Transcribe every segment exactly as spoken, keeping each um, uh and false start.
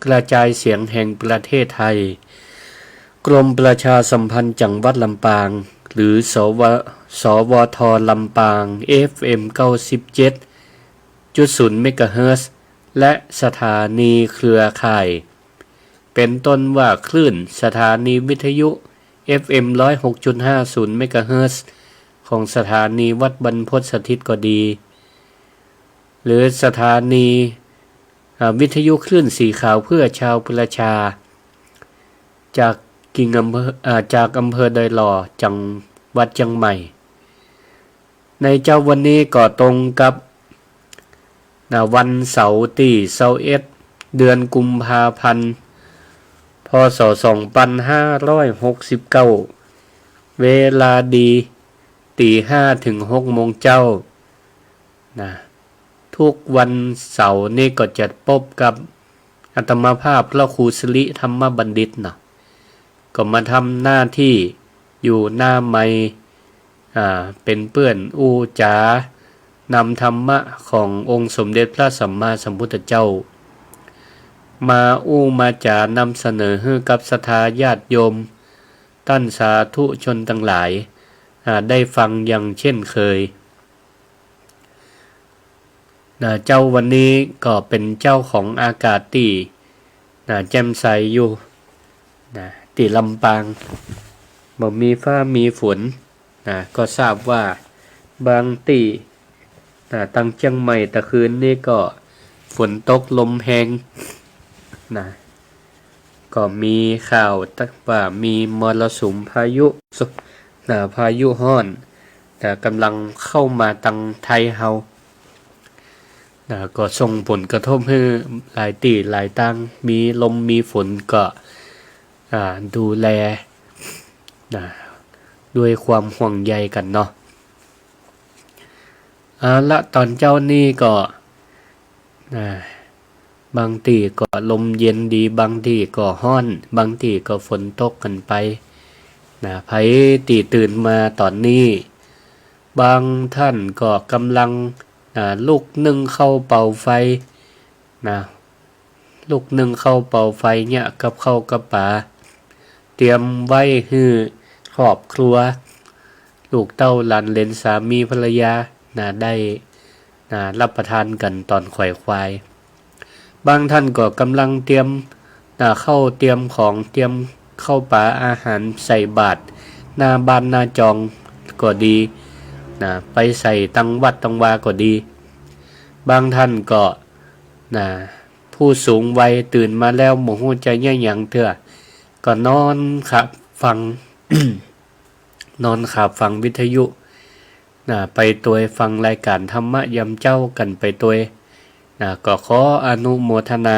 กระจายเสียงแห่งประเทศไทย กรมประชาสัมพันธ์จังหวัดลำปาง หรือ สว- สวท ลำปาง เอฟเอ็ม เก้าสิบเจ็ดจุดศูนย์ เมกะเฮิรตซ์ และสถานีเครือข่าย เป็นต้นว่าคลื่นสถานีวิทยุ เอฟเอ็ม ร้อยหกจุดห้าศูนย์ เมกะเฮิรตซ์ ของสถานีวัดบรรพตสถิตก็ดี หรือสถานี อ่า วิทยุคลื่นสีขาวเพื่อชาวประชา จากกิ่งอำเภอ อ่า จากอำเภอดอยหล่อ จังหวัดเจียงใหม่ ในเจ๊าวันนี้ก็ตรงกับ นะ วันเสาร์ตี้ซาวเอ็ด เดือนกุมภาพันธ์ พ.ศ. สองปันห้าร้อยหกสิบเก้า เวลาดี ตีห้าเถิงหกโมงเจ๊า นะ ทุกวันเสาร์นี่ก็จะปบกับอาตมาภาพพระครูสิริธรรมบัณฑิตเนาะ ก็มาทำหน้าตี้อยู่หน้าไมค์ อ่า เป๋นเปื้อนอู้จ๋า นำธรรมะขององค์สมเด็จพระสัมมาสัมพุทธเจ้า มาอู้มาจ๋านำเสนอหื้อกับศรัทธาญาติโยม ต้านสาธุชนตังหลาย อ่า ได้ฟังอย่างเช่นเคย นะ เจ๊าวันนี้ก็เป๋นเจ๊าของอากาศตี้ นะ แจ่มใสอยู่ นะ ตี้ลำปาง บ่มีฟ้ามีฝน นะ ก็ทราบว่าบางตี้ นะ ตังเจียงใหม่ตะคืนนี้ก็ฝนตกลมแฮง นะ ก็มีข่าวว่ามีมรสุมพายุ นะ พายุฮ้อน นะ ก๋ำลังเข้ามาตังไทยเฮา นะ ก็ส่งผลกระทบหื้อหลายตี้หลายตาง มีลมมีฝนก็ อ่า ดูแล นะ ด้วยความห่วงใยกั๋นเนาะ เอาละ ต๋อนเจ๊านี้ก็ นะ บางตี้ก็ลมเย็นดี บางตี้ก็ฮ้อน บางตี้ก็ฝนตกกั๋นไป นะ ใผตี้ตื่นมาต๋อนนี้ บางต้านก็ก๋ำลัง นะ ลุกนึ่งข้าวเป่าไฟ นะ ลุกนึ่งข้าวเป่าไฟ เยียะกับข้าวกับป๋า เตรียมไว้หื้อครอบครัว ลูกเต้าหลานเหลน สามีภรรยา นะ ได้ นะ รับประทานกั๋นต๋อนไขว่คราย บางต้านก็ก๋ำลังเตรียม นะ ข้าวเตรียมของ เตรียมข้าวป๋าอาหารใส่บาตร หน้าบ้านหน้าจองก็ดี นะ ไปใส่ตังวัดตังวาก็ดี บางต้านก็ นะ ผู้สูงวัยตื่นมาแล้วบ่ฮู้จะเยียะหยังเตื้อ ก็นอนขาบฟัง นอนขาบฟังวิทยุ นะ ไปตวยฟังรายก๋านธรรมะยามเจ๊ากั๋นไปตวย นะ ก็ขออนุโมทนา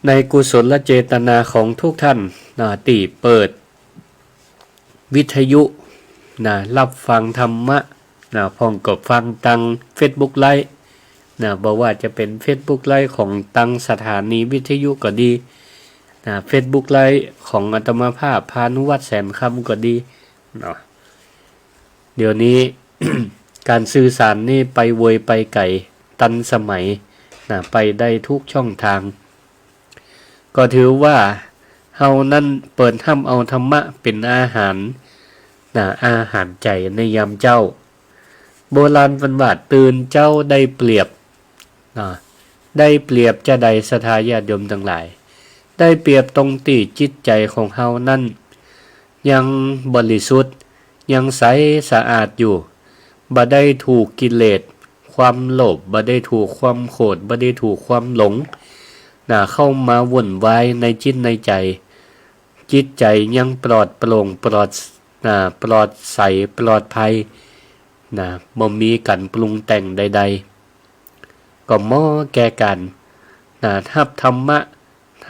ในกุศลเจตนาของทุกท่าน นะ ตี้เปิดวิทยุ นะ รับฟังธรรมะ นะ พ่องก็ฟังตังเฟซบุ๊กไลฟ์ นะ บ่ว่าจะเป๋นเฟซบุ๊กไลฟ์ของตังสถานีวิทยุก็ดี นะ เฟซบุ๊กไลฟ์ของอาตมาภาพ พานุวัฒน์ แสนคำ ก็ดี เนาะ เดี๋ยวนี้ ก๋านสื่อสารนี่ไปไวไปไก๋ ตันสมัย นะ ไปได้ทุกช่องตาง ก็ถือว่าเฮานั้นเปิดฮับเอาธรรมะเป๋นอาหาร นะ อาหารใจ๋ในยามเจ๊า โบราณเปิ้นว่าตื่นเจ๊าได้เปรียบ นะ ได้เปรียบจาใดศรัทธาญาติโยมตังหลาย ได้เปรียบตรงตี้จิตใจ๋ของเฮานั้นยังบริสุทธิ์ ยังใสสะอาดอยู่ บ่ได้ถูกกิเลส ความโลภ บ่ได้ถูกความโขด บ่ได้ถูกความหลง นะ เข้ามาวุ่นวายในจิตในใจ๋ จิตใจ๋ยังปลอดโปร่ง ปลอด นะ ปลอดใส ปลอดภัย นะ บ่มีก๋านปรุงแต่งใดๆ ก็เหมาะแก่ก๋าน นะ ฮับธรรมะ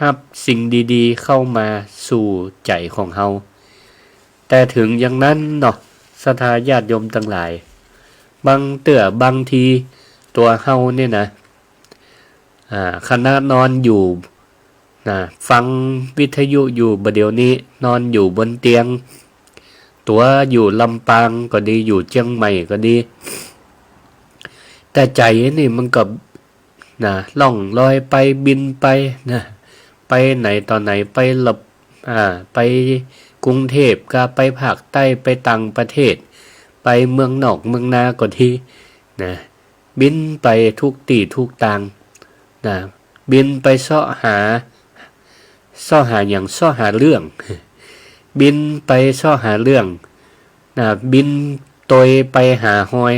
ฮับสิ่งดีๆ เข้ามาสู่ใจ๋ของเฮา แต่เถิงอย่างนั้นเนาะ ศรัทธาญาติโยมตังหลาย บางเตื้อบางทีตั๋วเฮาเนี่ยนะ อ่า ขณะนอนอยู่ นะ ฟังวิทยุอยู่บ่าเดี่ยวนี้ นอนอยู่บนเตียง ตั๋วอยู่ลำปางก็ดี อยู่เจียงใหม่ก็ดี แต่ใจ๋นี่มันก็ นะ ล่องลอยไปบินไปนะ ไปไหนต่อไหน ไปละ อ่า ไปกรุงเทพก็ไปภาคใต้ ไปต่างประเทศ ไปเมืองนอกเมืองนาก็ดีนะ บินไปทุกตี้ทุกตางนะ บินไปเซาะหา เซาะหาหยัง เซาะหาเรื่อง บินไปเซาะหาเรื่องนะ บินโตยไปหารอย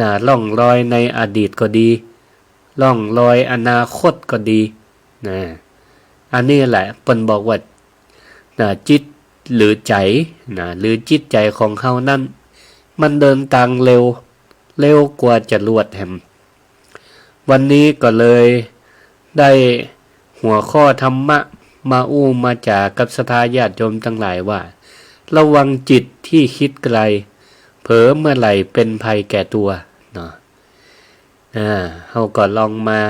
นะ ร่องรอยในอดีตก็ดี ร่องรอยอนาคตก็ดีนะ อันนี้แหละเปิ้นบอกว่านะ จิตหรือใจ๋นะ หรือจิตใจ๋ของเฮานั้น มันเดินตางเร็ว เร็วกว่าจรวดแหม วันนี้ก็เลยได้หัวข้อธรรมะมาอู้มาจ๋ากับศรัทธาญาติโยมตังหลายว่า ระวังจิตที่คิดไกล เผลอเมื่อไหร่เป็นภัยแก่ตัวเนาะ อ่า เฮาก็ลองมา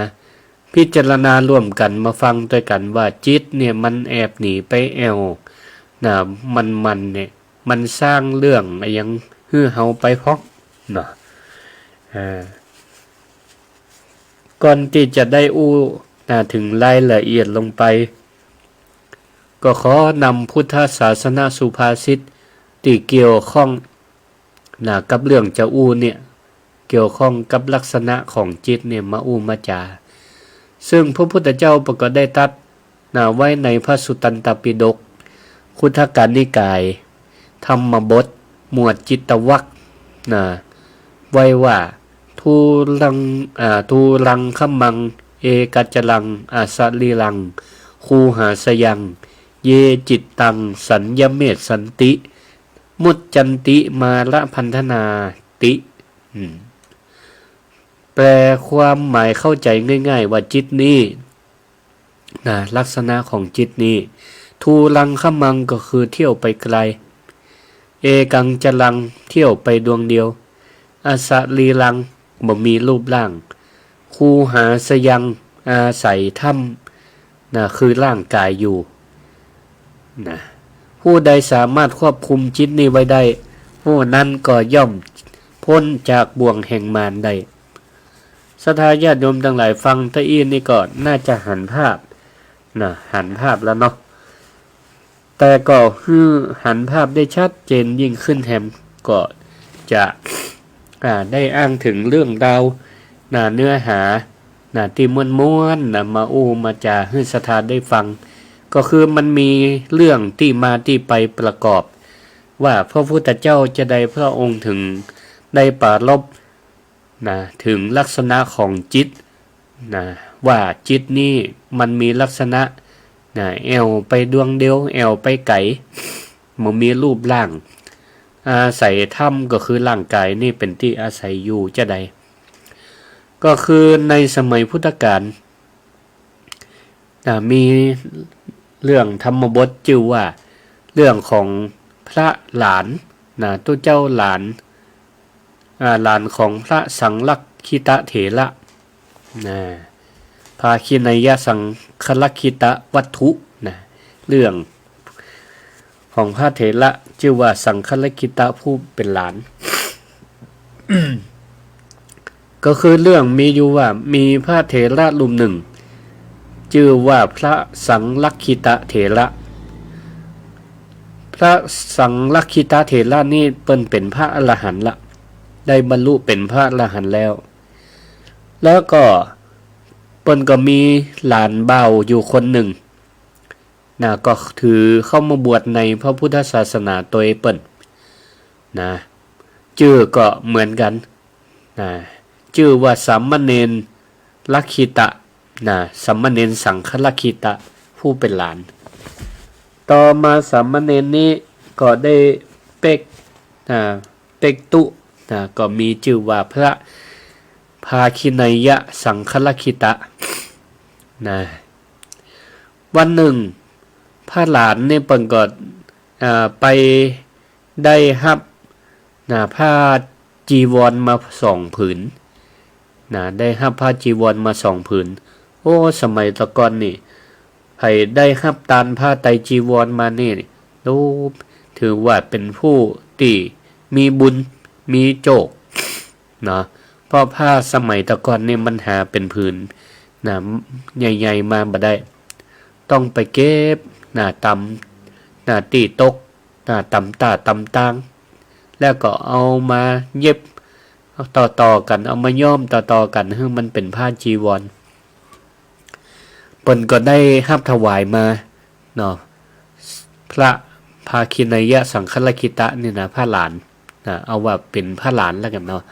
พิจารณาร่วมกั๋น มาฟังตวยกั๋นว่าจิตเนี่ยมันแอบหนีไปแอ่วนะ มันๆ เนี่ย มันสร้างเรื่องอะหยังหื้อเฮาไปพ่องเนาะ อ่า ก่อนตี้จะได้อู้นะ เถิงรายละเอียดลงไป ก็ขอนำพุทธศาสนสุภาษิตตี้เกี่ยวข้องนะ กับเรื่องจะอู้เนี่ย เกี่ยวข้องกับลักษณะของจิตเนี่ยมาอู้มาจ๋า ซึ่งพระพุทธเจ้าเปิ้นก็ได้ตรัสนะ ไว้ในพระสุตตันตปิฎก คุตทกนิกาย ธรรมบท หมวดจิตตวรรคนะ ไว้ว่า ทูลัง อ่า ทูลังคะมัง เอกัจจลัง อสะรีรัง คูหาสยัง เยจิตตัง สัญญเมสสันติ มุจจันติ มาระพันธนาติ อืม แปลความหมายเข้าใจ๋ง่ายๆ ว่าจิตนี้นะ ลักษณะของจิตนี้ ทูลังคะมัง ก็คือเที่ยวไปไกล เอกังจลัง เที่ยวไปดวงเดียว อสะรีรัง บ่มีรูปร่าง คูหาสยัง อาศัยถ้ำนะ คือร่างกายอยู่นะ ผู้ใดสามารถควบคุมจิตนี้ไว้ได้ ผู้นั้นก็ย่อมพ้นจากบ่วงแห่งมารได้ ศรัทธาญาติโยมตังหลายฟังตะอี้นี่ก็น่าจะหันภาพนะ หันภาพแล้วเนาะ แต่ก็หื้อหันภาพได้ชัดเจนยิ่งขึ้นแหม ก็จะ อ่า ได้อ้างเถิงเรื่องราวนะ เนื้อหานะ ตี้ม่วนๆ นะ มาอู้มาจ๋าหื้อศรัทธาได้ฟัง ก็คือมันมีเรื่องตี้มาตี้ไปประกอบ ว่าพระพุทธเจ้าจาใดพระองค์เถิงได้ปรารภนะ เถิงลักษณะของจิตนะ ว่าจิตนี้มันมีลักษณะนะ แอ่วไปดวงเดียว แอ่วไปไกล บ่มีรูปร่าง อาศัยถ้ำ ก็คือร่างกายนี้เป๋นตี้อาศัยอยู่จาใด ก็คือในสมัยพุทธกาล อ่า มีเรื่องธรรมบทจื้อว่า เรื่องของพระหลานนะ ตุ๊เจ้าหลาน อ่า หลานของพระสังฆักขิตเถระนะ ภาคิเนยยสังฆักขิตวัตถุนะ เรื่องของพระเถระจื้อว่าสังฆักขิตผู้เป๋นหลาน ก็คือเรื่องมีอยู่ว่ามีพระเถระรูปนึ่ง จื้อว่าพระสังฆักขิตเถระ พระสังฆักขิตเถระนี่เปิ้นเป๋นพระอรหันต์ละ ได้บรรลุเป๋นพระอรหันต์แล้ว แล้วก็เปิ้นก็มีหลานบ่าวอยู่คนนึ่งนะ ก็ถือเข้ามาบวชในพระพุทธศาสนาโตยเปิ้นนะ จื้อก็เหมือนกั๋น นะ จื้อว่าสามเณรรักขิตะ นะ สามเณรสังฆรักขิตะ ผู้เป๋นหลาน ต่อมาสามเณรนี้ก็ได้เป๊ก นะ เป๊กตุ นะ ก็มีจื้อว่าพระภาคิเนยยสังฆรักขิตะ นะ วันนึ่ง พระหลานนี่เปิ้นก็ อ่า ไปได้ฮับ นะ ผ้าจีวรมาสองผืน นะ ได้ฮับผ้าจีวรมาสองผืน โอ้ สมัยตะก่อนนี่ ใผได้ฮับตานผ้าไตรจีวรมานี่ โอ้ ถือว่าเป๋นผู้ตี้มีบุญ มีโจค เนาะ เพราะผ้าสมัยตะก่อนนี่มันหาเป๋นผืน นะ ใหญ่ๆ มาบ่ได้ ต้องไปเก็บ นะ ต๋าม นะ ตี้ตก นะ ต๋ามต้าต๋ามตาง แล้วก็เอามาเย็บต่อๆ กั๋น เอามาย้อมต่อๆ กั๋น หื้อมันเป๋นผ้าจีวร เปิ้นก็ได้ฮับถวายมาเนาะ พระภาคินยสังฆรักขิตะนี่นะ พระหลานนะ เอาว่าเป๋นพระหลานแล้วกั๋นเนาะ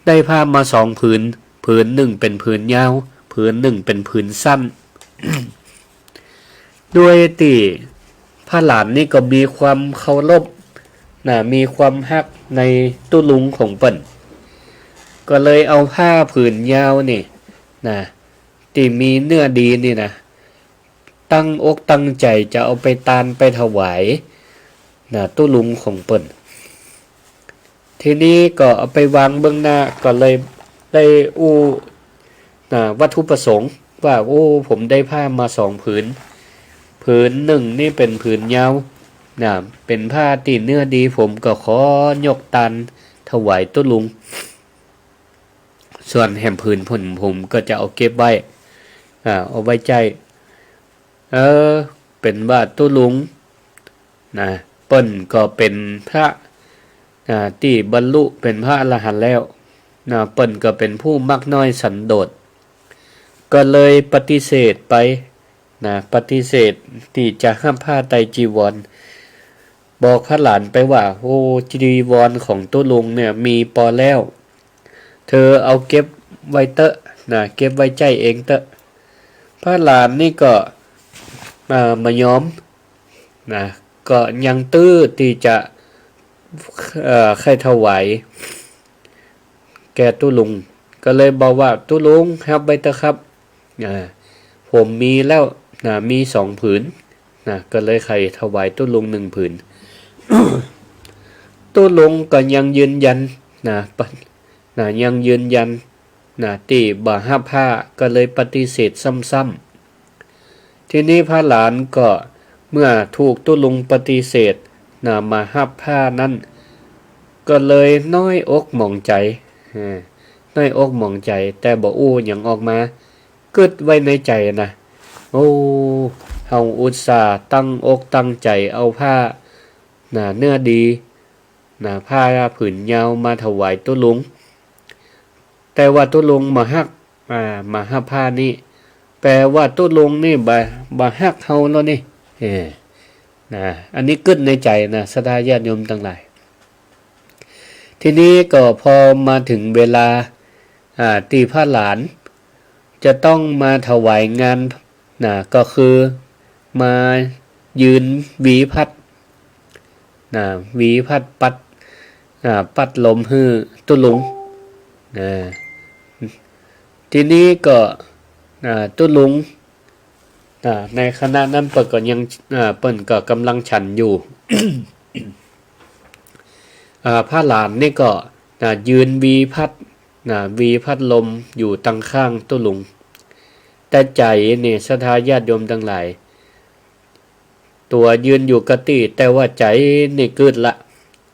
ได้ผ้ามาสองผืน ผืนนึ่งเป๋นผืนยาว ผืนนึ่งเป๋นผืนสั้น ด้วยตี้พระหลานนี่ก็มีความเคารพนะ มีความฮักในตุ๊ลุงของเปิ้น ก็เลยเอาผ้าผืนยาวนี่นะ ตี้มีเนื้อดีนี่นะ ตั้งอกตั้งใจ๋จะเอาไปตานไปถวายนะ ตุ๊ลุงของเปิ้น ทีนี้ก็เอาไปวางเบื้องหน้า ก็เลยได้อู้นะ วัตถุประสงค์ว่า โอ้ ผมได้ผ้ามาสองผืน ผืนนึ่งนี่เป๋นผืนยาวนะ เป๋นผ้าตี้เนื้อดี ผมก็ขอยกตานถวายตุ๊ลุง ส่วนแหมผืนผม ผมก็จะเอาเก็บไว้ อ่า เอาไว้ใจ๊ เออ เป๋นว่าตุ๊ลุงนะ เปิ้นก็เป๋นพระ อ่า ตี้บรรลุเป๋นพระอรหันต์แล้วนะ เปิ้นก็เป๋นผู้มักน้อยสันโดษ ก็เลยปฏิเสธไปนะ ปฏิเสธตี้จะฮับผ้าไตรจีวร บอกพระหลานไปว่า โอ้ จีวรของตุ๊ลุงเนี่ยมีปอแล้ว เธอเอาเก็บไว้เต๊อะนะ เก็บไว้ใจ๊เองเต๊อะ พระหลานนี่ก็ อ่า บ่ยอมนะ ก็ยังตื้อตี้จะ เอ่อ ใค่ถวายแก่ตุ๊ลุง ก็เลยบอกว่า ตุ๊ลุง ฮับไว้เต๊อะครับ อ่า ผมมีแล้วนะ มีสองผืนนะ ก็เลยใค่ถวายตุ๊ลุงนึ่งผืน ตุ๊ลุงก็ยังยืนยันนะ ปะ นะ ยังยืนยันนะ ตี้บ่ฮับผ้า ก็เลยปฏิเสธซ้ำๆ ทีนี้พระหลานก็เมื่อถูกตุ๊ลุงปฏิเสธนะ บ่ฮับผ้านั้น ก็เลยน้อยอกหมองใจ๋ เออ น้อยอกหมองใจ๋ แต่บ่อู้หยังออกมา กึ๊ดไว้ในใจ๋นะ โอ้ เฮาอุตส่าห์ตั้งอกตั้งใจ๋เอาผ้านะ เนื้อดีนะ ผ้าผืนยาวมาถวายตุ๊ลุง แต่ว่าตุ๊ลุงบ่ฮับ อ่า บ่ฮับผ้านี้ แปลว่าตุ๊ลุงนี่บ่ บ่ฮักเฮาแล้วนี่ เออ นะ อันนี้กึ๊ดในใจ๋นะ ศรัทธาญาติโยมตังหลาย ทีนี้ก็พอมาเถิงเวลา อ่า ตี้พระหลานจะต้องมาถวายงานนะ ก็คือมายืนหวีพัดนะ หวีพัดปัด อ่า ปัดลมหื้อตุ๊ลุงนะ ทีนี้ก็ อ่า ตุ๊ลุง อ่า ในขณะนั้นเปิ้นก็ยัง อ่า เปิ้นก็ก่ำลังฉันอยู่ อ่า พระหลานนี่ก็ อ่า ยืนหวีพัด นะ หวีพัดลมอยู่ตังข้างตุ๊ลุง แต่ใจ๋นี่ ศรัทธาญาติโยมตังหลาย ตั๋วยืนอยู่กะตี้ แต่ว่าใจ๋นี่กึ๊ดละ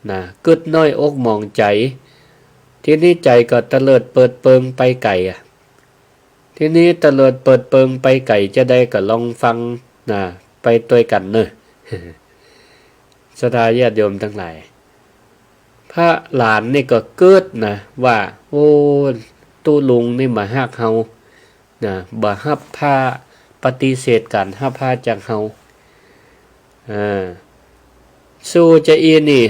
นะ กึ๊ดน้อยอกหมองใจ๋ ทีนี้ใจ๋ก็เตลิดเปิดเปิงไปไก๋อะ ทีนี้เตลิดเปิดเปิงไปไก๋จาใดก็ลองฟังนะ ไปตวยกั๋นเน่อ ศรัทธาญาติโยมตังหลาย พระหลานนี่ก็กึ๊ดนะว่า โอ้ ตุ๊ลุงนี่บ่ฮักเฮานะ บ่ฮับผ้า ปฏิเสธก๋านฮับผ้าจากเฮา อ่า สู้จาอี้นี่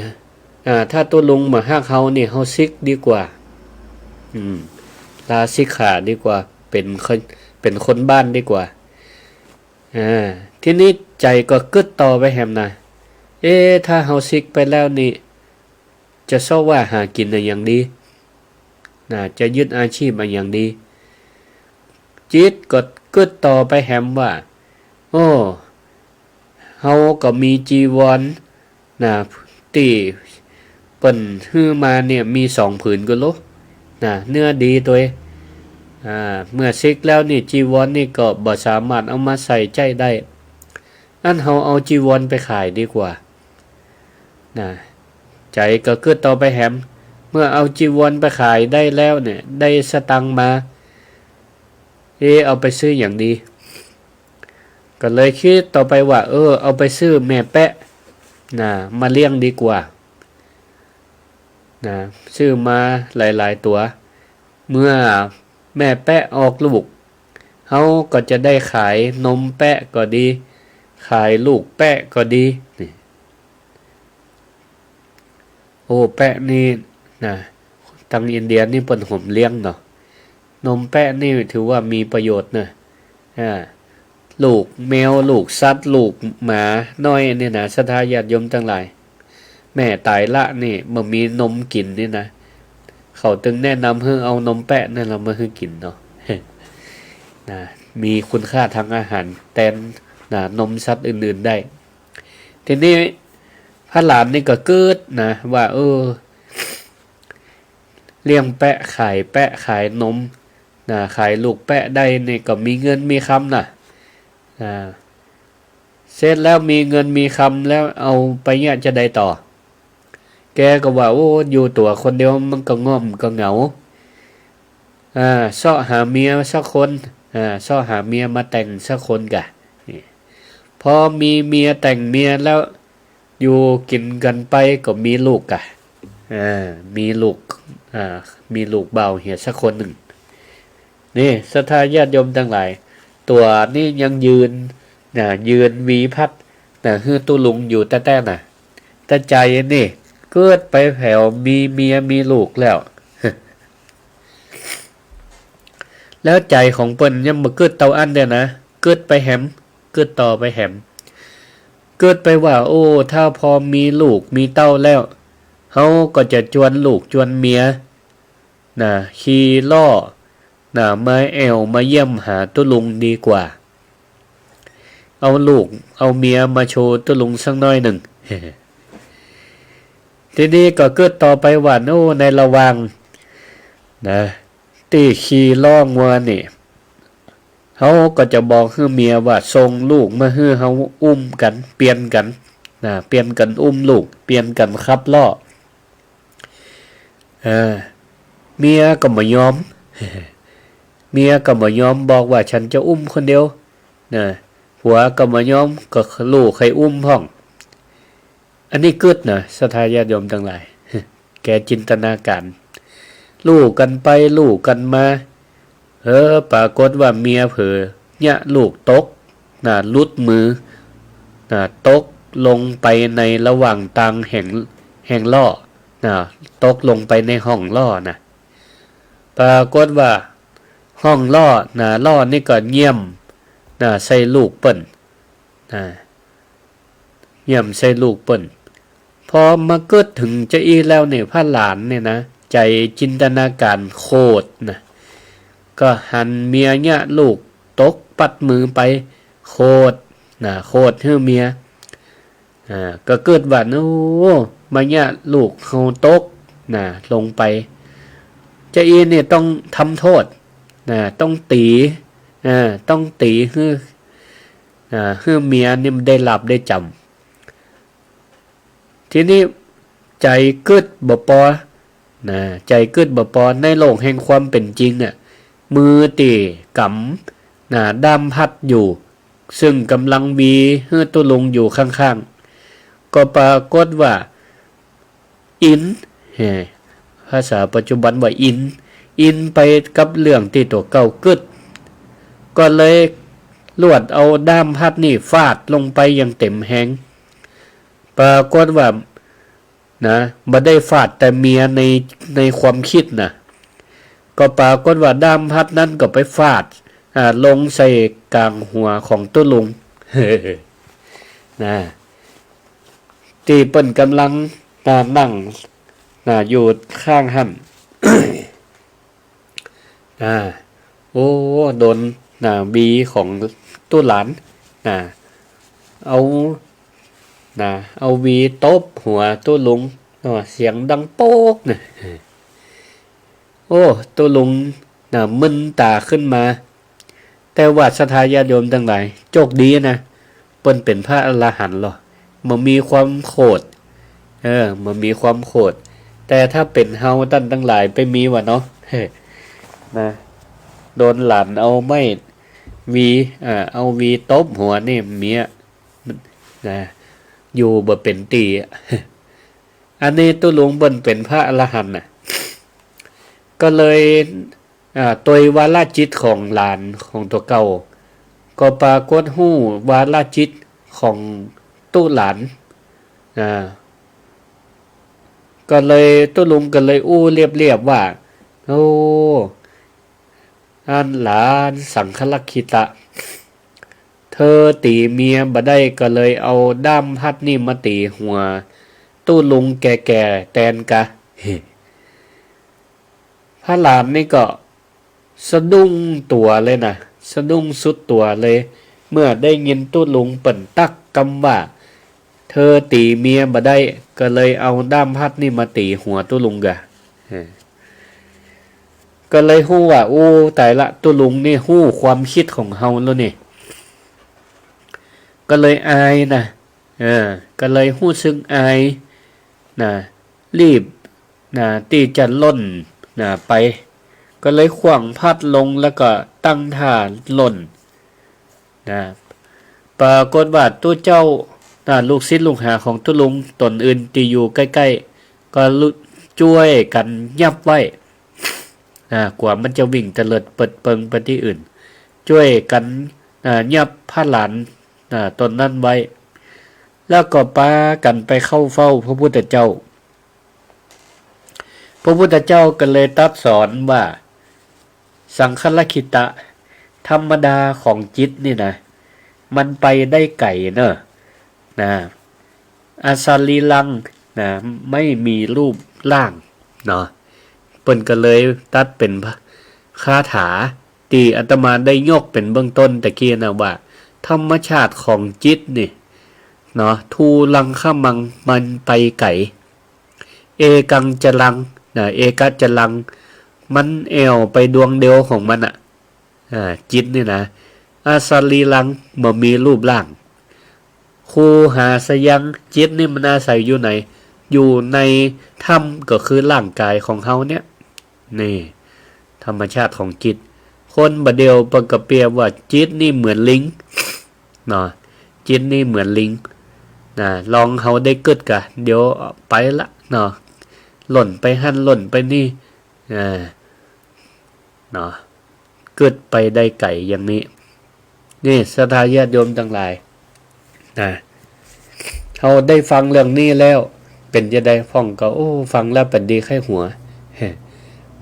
อ่า ถ้าตุ๊ลุงบ่ฮักเฮานี่ เฮาสึกดีกว่า อืม ลาสิกขาดีกว่า เป๋นคน เป๋นคนบ้านดีกว่า อ่า ทีนี้ใจ๋ก็กึ๊ดต่อไปแหมนะ เอ๊ะ ถ้าเฮาสึกไปแล้วนี่ จะเซาะว่าหากิ๋นอะหยังดี นะ จะยึดอาชีพอะหยังดี จิตก็กึ๊ดต่อไปแหมว่า โอ้ เฮาก็มีจีวรนะ ตี้เปิ้นหื้อมาเนี่ยมีสองผืนกะโล นะ เนื้อดีตวย อ่า เมื่อสึกแล้วนี่จีวรนี่ก็บ่สามารถเอามาใส่ใจ๊ได้ อั้นเฮาเอาจีวรไปขายดีกว่า นะ ใจ๋ก็กึ๊ดต่อไปแหม เมื่อเอาจีวรไปขายได้แล้วเนี่ย ได้สตางค์มา เอ๊ะ เอาไปซื้อหยังดี ก็เลยกึ๊ดต่อไปว่า เออ เอาไปซื้อแม่แป๊ะ นะ มาเลี้ยงดีกว่า นะ ซื้อมาหลายๆ ตั๋ว เมื่อแม่แป๊ะออกลูก เฮาก็จะได้ขายนมแป๊ะก็ดี ขายลูกแป๊ะก็ดี นี่ โอ้ แป๊ะนี่นะ ตังอินเดียนี่เปิ้นโหมเลี้ยงเนาะ นมแป๊ะนี่ถือว่ามีประโยชน์เนาะ อ่า ลูกแมว ลูกสัตว์ ลูกหมาน้อยนี่นะ ศรัทธาญาติโยมตังหลาย แม่ต๋ายละนี่บ่มีนมกิ๋นนี่นะ เขาตึงแนะนำหื้อเอานมแป๊ะนั่นละมาหื้อกิ๋นเนาะ นะ มีคุณค่าทางอาหารแตน นะ นมสัตว์อื่นๆ ได้ ทีนี้พระหลานนี่ก็กึ๊ดนะ ว่า เออ เลี้ยงแป๊ะ ขายแป๊ะ ขายนม นะ ขายลูกแป๊ะได้นี่ก็มีเงินมีคำนะ นะ เสร็จแล้วมีเงินมีคำแล้วเอาไปเยียะจะใดต่อ แกก็ว่า โอ้ อยู่ตั๋วคนเดียวมันก็ง่อมก็เหงา อ่า เซาะหาเมียสักคน อ่า เซาะหาเมียมาแต่งสักคนกะ นี่ พอมีเมียแต่งเมียแล้ว อยู่กิ๋นกั๋นไปก็มีลูกกะ อ่า มีลูก อ่า มีลูกบ่าวเหียสักคนนึ่ง นี่ ศรัทธาญาติโยมตังหลาย ตั๋วนี่ยังยืน นะ ยืนหวีพัด นะ หื้อตุ๊ลุงอยู่แต๊ๆ นะ แต่ใจ๋นี่กึ๊ดไปแผวมีเมียมีลูกแล้ว แล้วใจ๋ของเปิ้นยังบ่กึ๊ดเต้าอั้นเตื้อนะ กึ๊ดไปแหม กึ๊ดต่อไปแหม กึ๊ดไปว่า โอ้ ถ้าพอมีลูกมีเต้าแล้ว เฮาก็จะจวนลูกจวนเมีย นะ ขี่ล้อ นะ มาแอ่วมาเยี่ยมหาตุ๊ลุงดีกว่า เอาลูกเอาเมียมาโชว์ตุ๊ลุงสักหน้อยนึ่ง ทีนี้ก็กึ๊ดต่อไปว่า โอ้ ในระหว่าง นะ ตี้ขี่ล้องัวนี่ เฮาก็จะบอกหื้อเมียว่าส่งลูกมาหื้อเฮาอุ้มกั๋น เปลี่ยนกั๋น นะ เปลี่ยนกั๋นอุ้มลูก เปลี่ยนกั๋นขับล้อ เออ เมียก็บ่ยอม เมียก็บ่ยอม บอกว่าฉันจะอุ้มคนเดียว นะ ผัวก็บ่ยอม ก็ลูกใค่อุ้มพ่อง อันนี้กึ๊ดนะ ศรัทธาญาติโยมตังหลาย แกจินตนาก๋าร ลู่กั๋นไปลู่กั๋นมา เออ ปรากฏว่าเมียเผลอเยียะลูกตก นะ หลุดมือ นะ ตกลงไปในระหว่างตางแห่ง แห่งล้อ นะ ตกลงไปในฮ่องล้อนะ ปรากฏว่าฮ่องล้อ นะ ล้อนี่ก็เยี่ยม นะ ใส่ลูกเปิ้น นะ เยี่ยมใส่ลูกเปิ้น พอมากึ๊ดเถิงจาอี้แล้วเนี่ย พระหลานเนี่ยนะ ใจ๋จินตนาก๋ารโขดนะ ก็หันเมียเยียะลูกตกปัดมือไป โขดนะ โขดหื้อเมีย อ่า ก็กึ๊ดว่า โอ้ มาเยียะลูกเฮาตกนะ ลงไป จาอี้เนี่ยต้องทำโต้ษนะ ต้องตี๋ อ่า ต้องตี๋หื้อ อ่า หื้อเมียนี่มันได้หลาบได้จ๋ำ ทีนี้ใจ๋กึ๊ดบ่ปอ นะ ใจ๋กึ๊ดบ่ปอ ในโลกแห่งความเป๋นจริงอะ มือตี้ก๋ำ นะ ด้ามพัดอยู่ ซึ่งก่ำลังหวีหื้อตุ๊ลุงอยู่ข้างๆ ก็ปรากฏว่า อิน แฮ่ ภาษาปัจจุบันว่าอิน อินไปกับเรื่องตี้ตั๋วเก่ากึ๊ด ก็เลยลวดเอาด้ามพัดนี่ฟาดลงไปอย่างเต๋มแฮง ปรากฏว่า นะ บ่ได้ฟาดแต่เมียใน ในความกึ๊ดนะ ก็ปรากฏว่าด้ามพัดนั้นก็ไปฟาด อ่า ลงใส่ก๋างหัวของตุ๊ลุง นะ ตี้เปิ้นก่ำลัง อ่า นั่ง นะ อยู่ข้างหั้น อ่า โอ้ โดน นะ หวีของตุ๊หลาน นะ เอา นะ เอาหวีตบหัวตุ๊ลุง เนาะ เสียงดังโป๊กนะ โอ้ ตุ๊ลุง นะ มึนต๋าขึ้นมา แต่ว่าศรัทธาญาติโยมตังหลาย โจคดีนะ เปิ้นเป๋นพระอรหันต์ลอ บ่มีความโขด เออ บ่มีความโขด แต่ถ้าเป๋นเฮาต้านตังหลายไปมีวะเนาะ นะ โดนหลานเอาไม้ หวี อ่า เอาหวีตบหัวนี่เมีย นะ อยู่บ่เป๋นตี้อะ อันนี้ตุ๊ลุงเปิ้นเป๋นพระอรหันต์น่ะ ก็เลย อ่า ตวยวาระจิตของหลานของตั๋วเก่า ก็ปรากฏฮู้วาระจิตของตุ๊หลาน อ่า ก็เลยตุ๊ลุงก็เลยอู้เลียบๆ ว่า โอ้ อันหลานสังครักขิตะ เธอตี๋เมียบ่ได้ก็เลยเอาด้ามพัดนี่มาตี๋หัวตุ๊ลุงแก่ๆ แตนกา พระหลานนี่ก็สะดุ้งตั๋วเลยนะ สะดุ้งสุดตั๋วเลย เมื่อได้ยินตุ๊ลุงเปิ้นตั๊กกำว่า เธอตี๋เมียบ่ได้ ก็เลยเอาด้ามพัดนี่มาตี๋หัวตุ๊ลุงกา เออ ก็เลยฮู้ว่า โอ้ ต๋ายละ ตุ๊ลุงนี่ฮู้ความกึ๊ดของเฮาแล้วนี่ ก็เลยอายนะ เออ ก็เลยฮู้สึกอายนะ รีบนะ ตี้จะล่นนะไป ก็เลยขว้างพัดลงแล้วก็ตั้งท่าล่น นะ ปรากฏว่าตุ๊เจ้า นะ ลูกศิษย์ลูกหาของตุ๊ลุงต๋นอื่นตี้อยู่ใก้ๆ ก็ลุ จ้วยกั๋นยับไว้ นะ กว่ามันจะวิ่งเตลิดเปิดเปิงไปตี้อื่น จ้วยกั๋น นะ ยับพระหลาน นะ ต๋นนั้นไว้ แล้วก็ปากั๋นไปเข้าเฝ้าพระพุทธเจ้า พระพุทธเจ้าก็เลยตรัสสอนว่า สังครักขิตะ ธรรมดาของจิตนี่นะ มันไปได้ไก๋เน่อ นะ อสรีรัง นะ ไม่มีรูปร่าง เนาะ เปิ้นก็เลยตรัสเป๋นคาถา ตี้อาตมาได้ยกเป๋นเบื้องต้นตะกี้นะว่า ธรรมชาติของจิตนี่ เนาะ ทูรังคะมัง มันไปไก๋ เอกังจรัง นะ เอกัจจรัง มันแอ่วไปดวงเดียวของมันอะ อ่า จิตนี่นะ อสรีรัง บ่มีรูปร่าง คูหาสยัง จิตนี่มันอาศัยอยู่ไหน อยู่ในถ้ำ ก็คือร่างกายของเฮาเนี่ย นี่ ธรรมชาติของจิต คนบ่าเดี่ยวเปิ้นก็เปรียบว่าจิตนี่เหมือนลิง เนาะ จิตนี่เหมือนลิง นะ ลองเฮาได้กึ๊ดกะ เดี๋ยวไปละ เนาะ ล่นไปหั้นล่นไปนี่ อ่า เนาะ กึ๊ดไปได้ไก๋อย่างนี้ นี่ ศรัทธาญาติโยมตังหลาย นะ เฮาได้ฟังเรื่องนี้แล้ว เป๋นจะใดพ่องก็ โอ้ ฟังแล้วเป๋นดีไข้หัว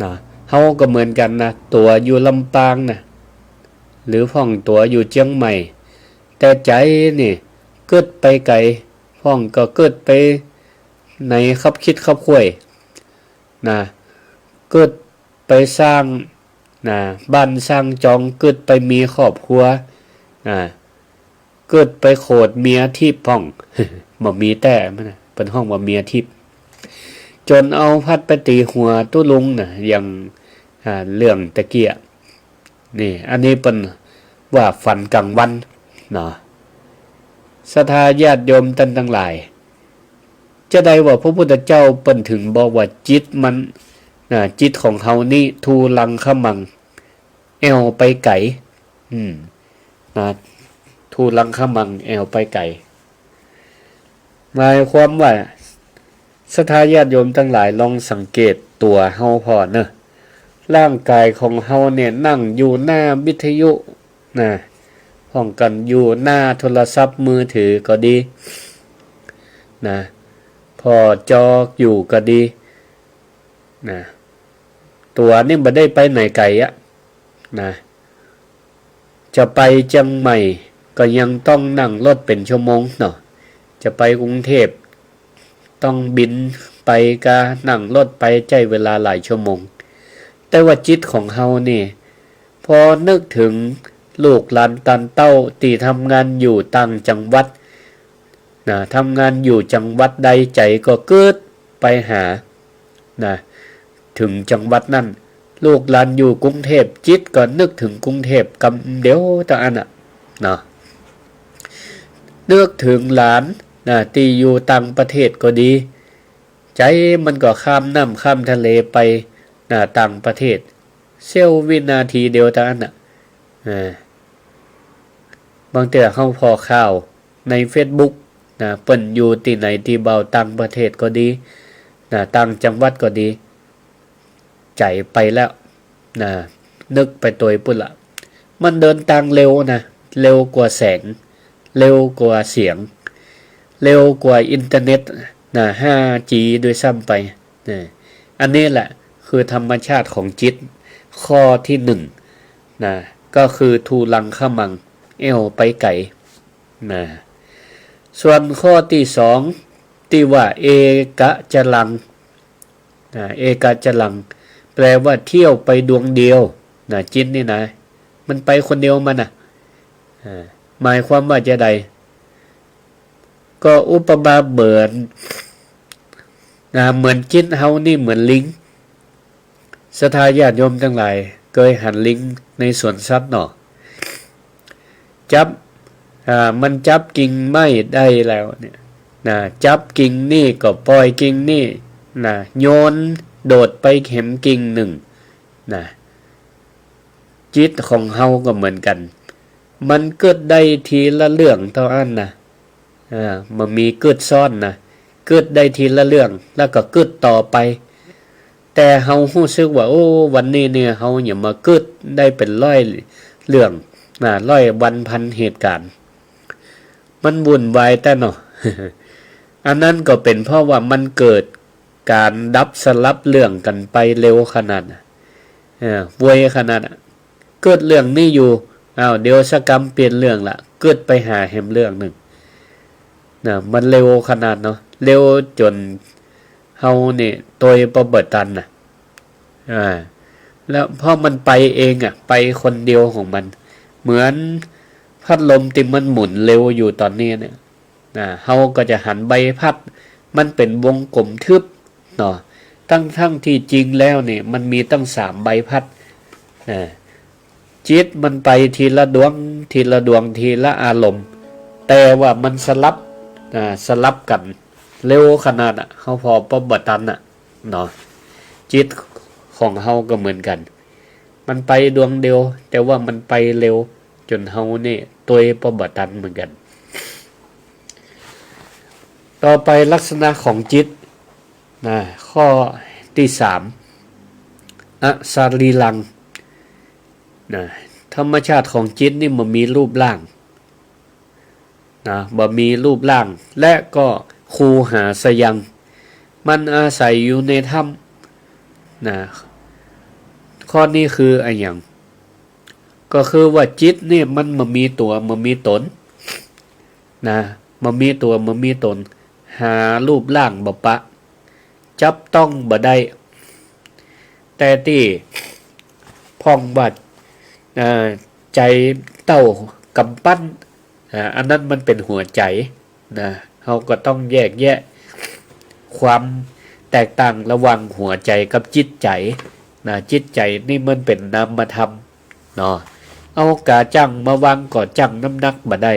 นะ เฮาก็เหมือนกั๋นนะ ตั๋วอยู่ลำปางนะ หรือพ่องตั๋วอยู่เจียงใหม่ แต่ใจ๋นี่กึ๊ดไปไก๋ พ่องก็กึ๊ดไปในคับคิดคับค่อย นะ กึ๊ดไปสร้าง นะ บ้านสร้างจอง กึ๊ดไปมีครอบครัว นะ กึ๊ดไปโขดเมียทิพย์พ่อง บ่มีแต๊มันนะ เปิ้นฮ้องว่าเมียทิพย์ จ๋นเอาพัดไปตี๋หัวตุ๊ลุงนะ อย่าง อ่า เรื่องตะเกียะ นี่ อันนี้เปิ้นว่าฝันกลางวัน เนาะ ศรัทธาญาติโยมต้านตังหลาย จะใดว่าพระพุทธเจ้าเปิ้นถึงบอกว่าจิตมัน นะ จิตของเฮานี่ ทูรังคะมัง แอ่วไปไก๋ อืม นะ ทูรังคะมัง แอ่วไปไก๋ หมายความว่า ศรัทธาญาติโยมตังหลายลองสังเกตตั๋วเฮาพ่องเน่อ ร่างกายของเฮาเนี่ยนั่งอยู่หน้าวิทยุนะ พ่องกั๋นอยู่หน้าโทรศัพท์มือถือก็ดี นะ ผ่อจออยู่ก็ดี นะ ตั๋วนี่บ่ได้ไปไหนไก๋อะ นะ จะไปเจียงใหม่ก็ยังต้องนั่งรถเป๋นชั่วโมงเนาะ จะไปกรุงเทพฯ ต้องบินไปกา นั่งรถไปใจ๊เวลาหลายชั่วโมง แต่ว่าจิตของเฮานี่ พอนึกเถิงลูกหลานต้านเต้าตี้ทำงานอยู่ต่างจังหวัด นะ ทำงานอยู่จังหวัดใด ใจ๋ก็กึ๊ดไปหา นะ เถิงจังหวัดนั้น ลูกหลานอยู่กรุงเทพฯ จิตก็นึกเถิงกรุงเทพฯ กำเดียวเต้าอั้นน่ะ เนาะ นึกเถิงหลาน นะ ตี้อยู่ต่างประเทศก็ดี ใจ๋มันก็ข้ามน้ำข้ามทะเลไป นะ ต่างประเทศ เสี้ยววินาทีเดียวเต้าอั้นน่ะ อ่า บางเตื้อเฮาผ่อข่าวในเฟซบุ๊กนะ เปิ้นอยู่ตี้ไหนตี้บ่าว ต่างประเทศก็ดีนะ ต่างจังหวัดก็ดี ใจ๋ไปแล้วนะ นึกไปตวยปุ้นละ มันเดินตางเร็วนะ เร็วกว่าแสง เร็วกว่าเสียง เร็วกว่าอินเทอร์เน็ตนะ ห้าจี ด้วยซ้ำไปนะ อันนี้แหละคือธรรมชาติของจิต ข้อตี้หนึ่งนะ ก็คือถูลังคะมัง แอ่วไปไก๋นะ ส่วนข้อตี้สอง ตี้ว่า เอกจรังนะ เอกจรัง แปลว่าเที่ยวไปดวงเดียวนะ จิตนี่นะ มันไปคนเดียวมันนะ อ่า หมายความว่าจาใด ก็อุปมาเหมือน อ่า เหมือนจิตเฮานี่เหมือนลิง ศรัทธาญาติโยมตังหลาย เกยหันลิงในสวนสัตว์เนาะ จับ อ่า มันจับกิ่งไม้ได้แล้วเนี่ยนะ จับกิ่งนี่ก็ป่อยกิ่งนี่นะ โยนโดดไปแหมกิ่งนึ่งนะ จิตของเฮาก็เหมือนกั๋น มันเกิดได้ทีละเรื่องเต้าอั้นนะ อ่า บ่มีเกิดซ้อนนะ เกิดได้ทีละเรื่อง แล้วก็เกิดต่อไป แต่เฮาฮู้สึกว่า โอ้ วันนี้เนี่ย เฮาเนี่ยมาเกิดได้เป๋นร้อยเรื่องนะ ร้อยวันพันเหตุก๋ารณ์ มันวุ่นวายแต๊เนาะ อันนั้นก็เป๋นเพราะว่ามันเกิดก๋านดับสลับเรื่องกั๋นไปเร็วขนาดน่ะ เออ ไวขนาดน่ะ เกิดเรื่องนี้อยู่ อ้าว เดี๋ยวสักกำเปลี่ยนเรื่องละ เกิดไปหาแหมเรื่องนึ่งนะ มันเร็วขนาดเนาะ เร็วจ๋นเฮาเนี่ยตวยปะบ่ตันน่ะ อ่า แล้วเพราะมันไปเองอะ ไปคนเดียวของมัน เหมือนพัดลมตี้มันหมุนเร็วอยู่ต๋อนนี้เนี่ย นะ เฮาก็จะหันใบพัด มันเป๋นวงกลมทึบเนาะ ตึงๆ ตี้จริงแล้วเนี่ย มันมีตั้งสามใบพัดนะ จิตมันไปทีละดวง ทีละดวง ทีละอารมณ์ แต่ว่ามันสลับ อ่า สลับกั๋นเร็วขนาดน่ะ เฮาผ่อปะบ่ตันน่ะเนาะ จิตของเฮาก็เหมือนกั๋น มันไปดวงเดียว แต่ว่ามันไปเร็วจ๋นเฮานี่ตวยปะบ่ตันเหมือนกั๋น ต่อไปลักษณะของจิตนะ ข้อตี้สาม อสรีรังนะ ธรรมชาติของจิตนี่บ่มีรูปร่างนะ บ่มีรูปร่าง และก็คูหาสยัง มันอาศัยอยู่ในถ้ำนะ ข้อนี้คืออะหยัง ก็คือว่าจิตนี่มันบ่มีตั๋วบ่มีต๋นนะ บ่มีตั๋วบ่มีต๋น หารูปร่างบ่ปะ จับต้องบ่ได้ แต่ตี้พ่องว่า เอ่อ ใจ๋เต้ากำปั้น อ่า อันนั้นมันเป๋นหัวใจ๋นะ เฮาก็ต้องแยกแยะความแตกต่างระหว่างหัวใจ๋กับจิตใจ๋นะ จิตใจ๋นี่มันเป๋นนามธรรมเนาะ เอาก๋าจั่งมาวางก็จั่งน้ำหนักบ่ได้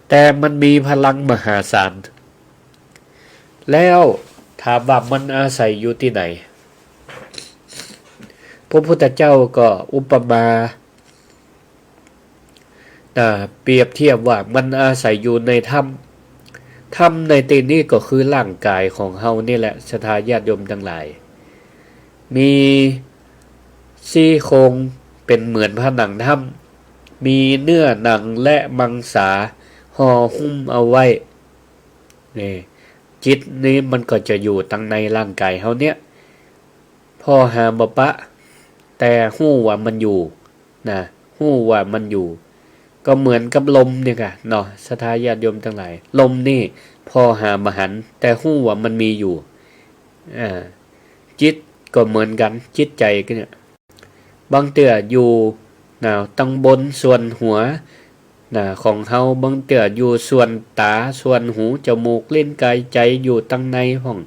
แต่มันมีพลังมหาศาล แล้วถามว่ามันอาศัยอยู่ตี้ไหน พระพุทธเจ้าก็อุปมา อ่า เปรียบเทียบว่ามันอาศัยอยู่ในถ้ำ ถ้ำในตี้นี้ก็คือร่างกายของเฮานี่แหละ ศรัทธาญาติโยมตังหลาย มีซี่โครงเป๋นเหมือนผนังถ้ำ มีเนื้อหนังและมังสาห่อหุ้มเอาไว้ นี่ จิตนี้มันก็จะอยู่ตังในร่างกายเฮาเนี่ย ผ่อหาบ่ปะ แต่ฮู้ว่ามันอยู่นะ ฮู้ว่ามันอยู่ ก็เหมือนกับลมเนี่ยก่ะเนาะ ศรัทธาญาติโยมตังหลาย ลมนี่ผ่อหาบ่หัน แต่ฮู้ว่ามันมีอยู่ อ่า จิตก็เหมือนกั๋น จิตใจ๋ก็เนี่ย บางเตื้ออยู่นะ ตังบนส่วนหัวนะ ของเฮา บางเตื้ออยู่ส่วนต๋า ส่วนหู จมูก ลิ้น กาย ใจ๋ อยู่ตังในพ่อง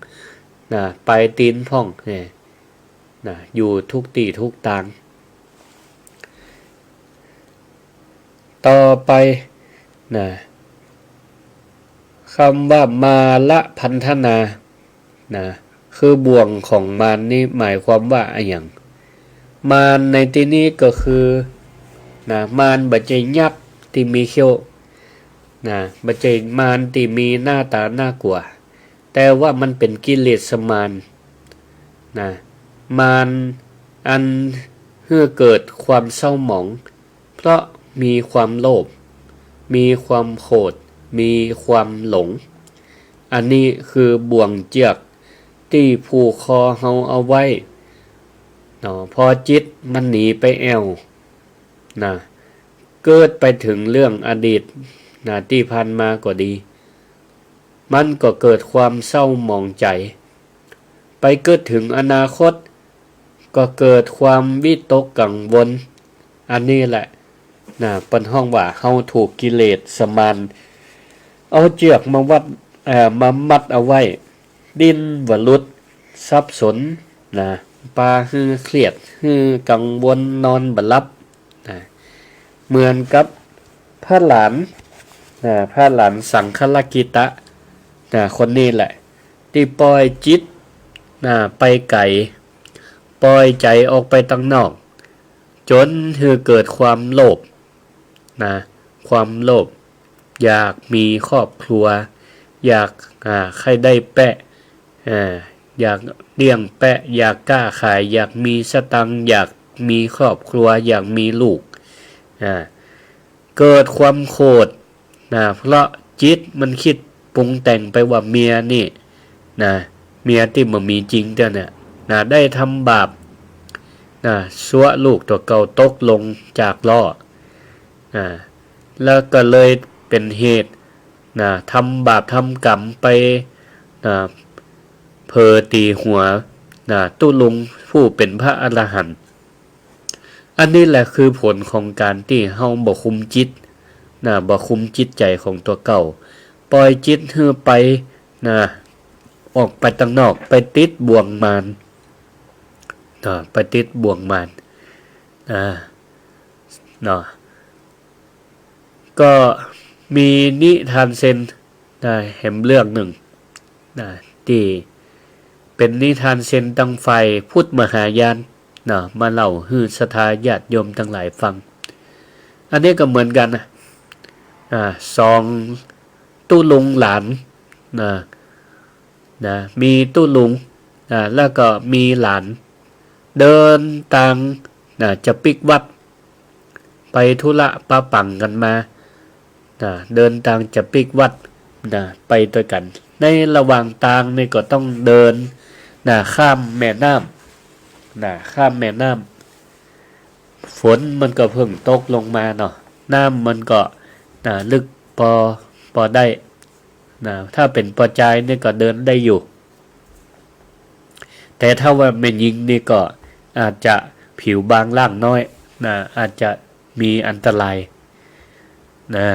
นะ ปลายตี๋นพ่องเนี่ยนะ อยู่ทุกตี้ทุกตาง ต่อไปนะ กำว่ามารพันธนานะ คือบ่วงของมารนี่หมายความว่าอะหยัง มารในตี้นี้ก็คือ นะ มารบ่ใจ้ยักษ์ตี้มีเขี้ยว นะ บ่ใจ้มารตี้มีหน้าต๋าน่ากั๋ว แต่ว่ามันเป๋นกิเลสมาร นะ มารอันหื้อเกิดความเศร้าหมอง เพราะมีความโลภ มีความโขด มีความหลง อันนี้คือบ่วงเจือกตี้ผูกคอเฮาเอาไว้ เนาะ พอจิตมันหนีไปแอ่ว นะ เกิดไปเถิงเรื่องอดีต นะ ตี้ผ่านมาก็ดี มันก็เกิดความเศร้าหมองใจ๋ ไปกึ๊ดเถิงอนาคต ก็เกิดความวิตกกังวล อันนี้แหละ นะ เปิ้นฮ้องว่าเฮาถูกกิเลสมารเอาเจือกมาวัด เอ่อ มามัดเอาไว้ ดิ้นบ่หลุด สับสน นะ ปาหื้อเครียด หื้อกังวล นอนบ่หลับ นะ เหมือนกับพระหลาน นะ พระหลานสังครักขิตะ นะ คนนี้แหละ ตี้ปล่อยจิต นะ ไปไก๋ ปล่อยใจ๋ออกไปตังนอก จ๋นหื้อเกิดความโลภ นะ ความโลภ อยากมีครอบครัว อยาก อ่า ใค่ได้แป๊ะ อ่า อยากเลี้ยงแป๊ะ อยากก๊าขาย อยากมีสตางค์ อยากมีครอบครัว อยากมีลูก อ่า เกิดความโขด นะ เพราะจิตมันกึ๊ดปรุงแต่งไปว่าเมียนี่ นะ เมียตี้บ่มีจริงเตื้อเนี่ย นะ ได้ทำบาป นะ ซัวะลูกตั๋วเก่าตกลงจากล้อ นะ แล้วก็เลยเป๋นเหตุ นะ ทำบาปทำกรรมไป นะ เผลอตี๋หัว นะ ตุ๊ลุงผู้เป๋นพระอรหันต์ อันนี้แหละคือผลของก๋านตี้เฮาบ่คุมจิต นะ บ่คุมจิตใจ๋ของตั๋วเก่า ปล่อยจิตหื้อไป นะ ออกไปตังนอก ไปติดบ่วงมาร นะ ไปติดบ่วงมาร นะ เนาะ ก็มีนิทานเซน นะ แหมเรื่องนึ่ง นะ ตี้เป๋นนิทานเซนตังฝ่ายพุทธมหายาน นะ มาเล่าหื้อศรัทธาญาติโยมตังหลายฟัง อันนี้ก็เหมือนกั๋นนะ อ่า สองตุ๊ลุงหลาน นะ นะ มีตุ๊ลุง อ่า แล้วก็มีหลาน เดินตาง นะ จะปิ๊กวัด ไปธุระปะปังกั๋นมา นะ เดินตางจะปิ๊กวัด นะ ไปตวยกั๋น ในระหว่างตางนี่ก็ต้องเดิน นะ ข้ามแม่น้ำ นะ ข้ามแม่น้ำ ฝนมันก็เพิ่งตกลงมาเนาะ น้ำมันก็ นะ ลึกปอ ปอได้ นะ ถ้าเป๋นปอจายนี่ก็เดินได้อยู่ แต่ถ้าว่าแม่ญิงนี่ก็อาจจะผิวบางร่างน้อย นะ อาจจะมีอันตราย นะ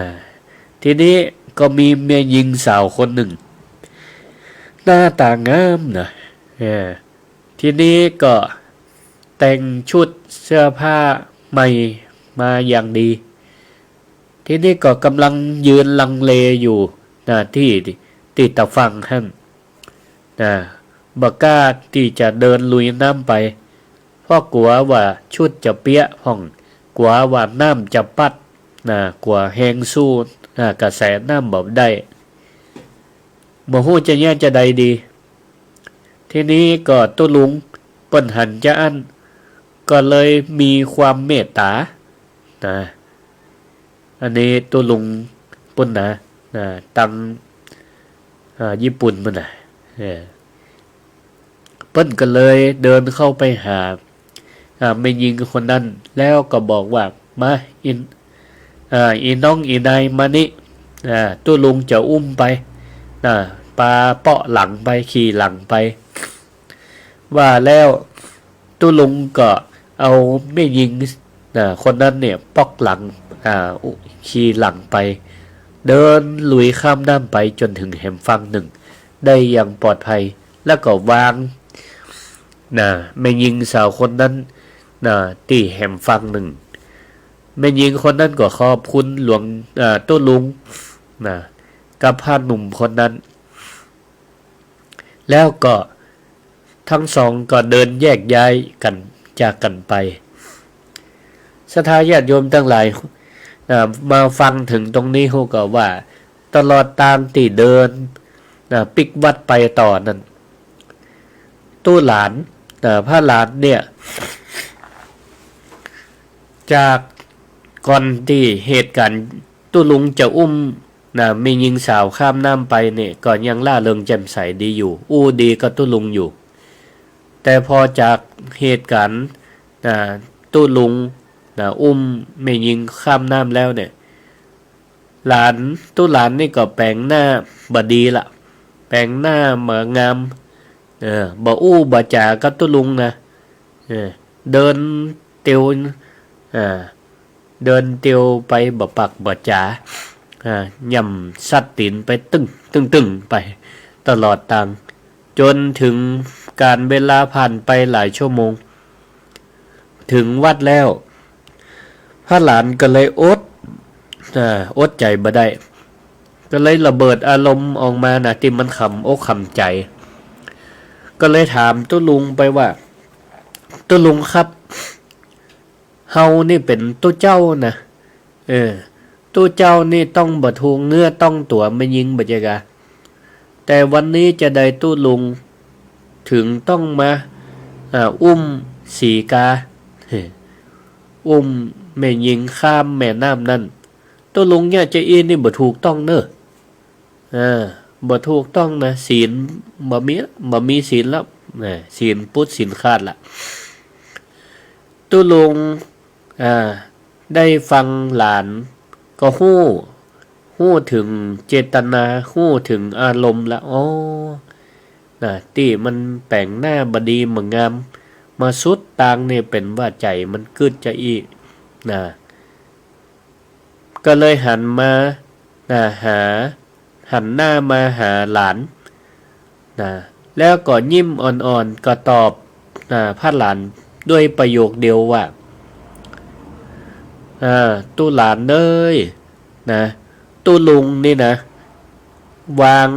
ทีนี้ก็มีแม่ญิงสาวคนนึ่ง หน้าต๋างามนะ เออ ทีนี้ก็แต่งชุดเสื้อผ้าใหม่มาอย่างดี ทีนี้ก็ก่ำลังยืนลังเลอยู่ นะ ตี้ ตี้ตาฝั่งหั้น นะ บ่กล้าตี้จะเดินลุยน้ำไป เพราะกั๋วว่าชุดจะเปียะพ่อง กั๋วว่าน้ำจะปั๊ด นะ กั๋วแฮงสู้ นะ กระแสน้ำบ่ได้ บ่ฮู้จะเยียะจาใดดี ทีนี้ก็ตุ๊ลุงเปิ้นหันจาอั้น ก็เลยมีความเมตต๋า นะ อันนี้ตุ๊ลุงปุ้นนะ นะ ตัง อ่า ญี่ปุ่นปุ้นนะ เออ เปิ้นก็เลยเดินเข้าไปหา อ่า แม่ญิงคนนั้น แล้วก็บอกว่า มา อิน อ่า อีน้องอีนายมานี่ อ่า ตุ๊ลุงจะอุ้มไป อ่า ปาเปาะหลังไป ขี่หลังไป ว่าแล้วตุ๊ลุงก็เอาแม่ญิง อ่า คนนั้นเนี่ย ปอกหลัง อ่า ขี่หลังไป เดินลุยข้ามน้ำไปจ๋นเถิงแหมฝั่งนึ่ง ได้อย่างปลอดภัย แล้วก็วาง นะ แม่ญิงสาวคนนั้น นะ ตี้แหมฝั่งนึ่ง แม่ญิงคนนั้นก็ขอบคุณหลวง เอ่อ ตุ๊ลุง นะ กับพระหนุ่มคนนั้น แล้วก็ทั้งสองก็เดินแยกย้ายกั๋น จากกั๋นไป ศรัทธาญาติโยมตังหลาย อ่า มาฟังเถิงตรงนี้ฮู้ก่อว่า ตลอดตางตี้เดิน อ่า ปิ๊กวัดไปต่อนั้น ตุ๊หลาน อ่า พระหลานเนี่ย จากก่อนตี้เหตุก๋ารณ์ตุ๊ลุงจะอุ้ม น่ะ แม่ญิงสาวข้ามน้ำไปเนี่ย ก็ยังร่าเริงแจ่มใสดีอยู่ อู้ดีกับตุ๊ลุงอยู่ แต่พอจากเหตุก๋ารณ์ น่ะ ตุ๊ลุง น่ะ อุ้มแม่ญิงข้ามน้ำแล้วเนี่ย หลาน ตุ๊หลานนี่ก็แป๋งหน้าบ่ดีละ แป๋งหน้าบ่งาม เออ บ่อู้บ่จ๋ากับตุ๊ลุงนะ เออ เดินเตียว อ่า เดินเตียวไปบ่ปากบ่จ๋า อ่า ย่ำสัดตี๋นไปตึ้ง ตึ้ง ตึ้งไปตลอดตาง จ๋นเถิงก๋าลเวลาผ่านไปหลายชั่วโมง เถิงวัดแล้ว พระหลานก็เลยอด อ่า อดใจ๋บ่ได้ ก็เลยระเบิดอารมณ์ออกมานะ ตี้มันขำอกขำใจ๋ ก็เลยถามตุ๊ลุงไปว่า ตุ๊ลุงครับ เฮานี่เป๋นตุ๊เจ้านะ เออ ตุ๊เจ้านี่ต้องบ่ถูกเนื้อต้องตั๋วแม่ญิงบ่ใจ้กา แต่วันนี้จาใดตุ๊ลุงเถิงต้องมา อ่า อุ้มสีกา อุ้มแม่ญิงข้ามแม่น้ำนั้น ตุ๊ลุงเยียะจาอี้นี่บ่ถูกต้องเน่อ อ่า บ่ถูกต้องนะ ศีลบ่มี บ่มีศีลแล้ว นะ ศีลปุดศีลขาดละ ตุ๊ลุง อ่า ได้ฟังหลานก็ฮู้ ฮู้เถิงเจตนา ฮู้เถิงอารมณ์ละ อ๋อ นะ ตี้มันแป๋งหน้าบ่ดีบ่งาม มาสุดตางนี่เป๋นว่าใจ๋มันกึ๊ดจาอี้นะ ก็เลยหันมา นะ หา หันหน้ามาหาหลาน นะ แล้วก็ยิ้มอ่อนๆ ก็ตอบ นะ พระหลานด้วยประโยคเดียวว่า อ่า ตุ๊หลานเอ้ย นะ ตุ๊ลุงนี่นะ วาง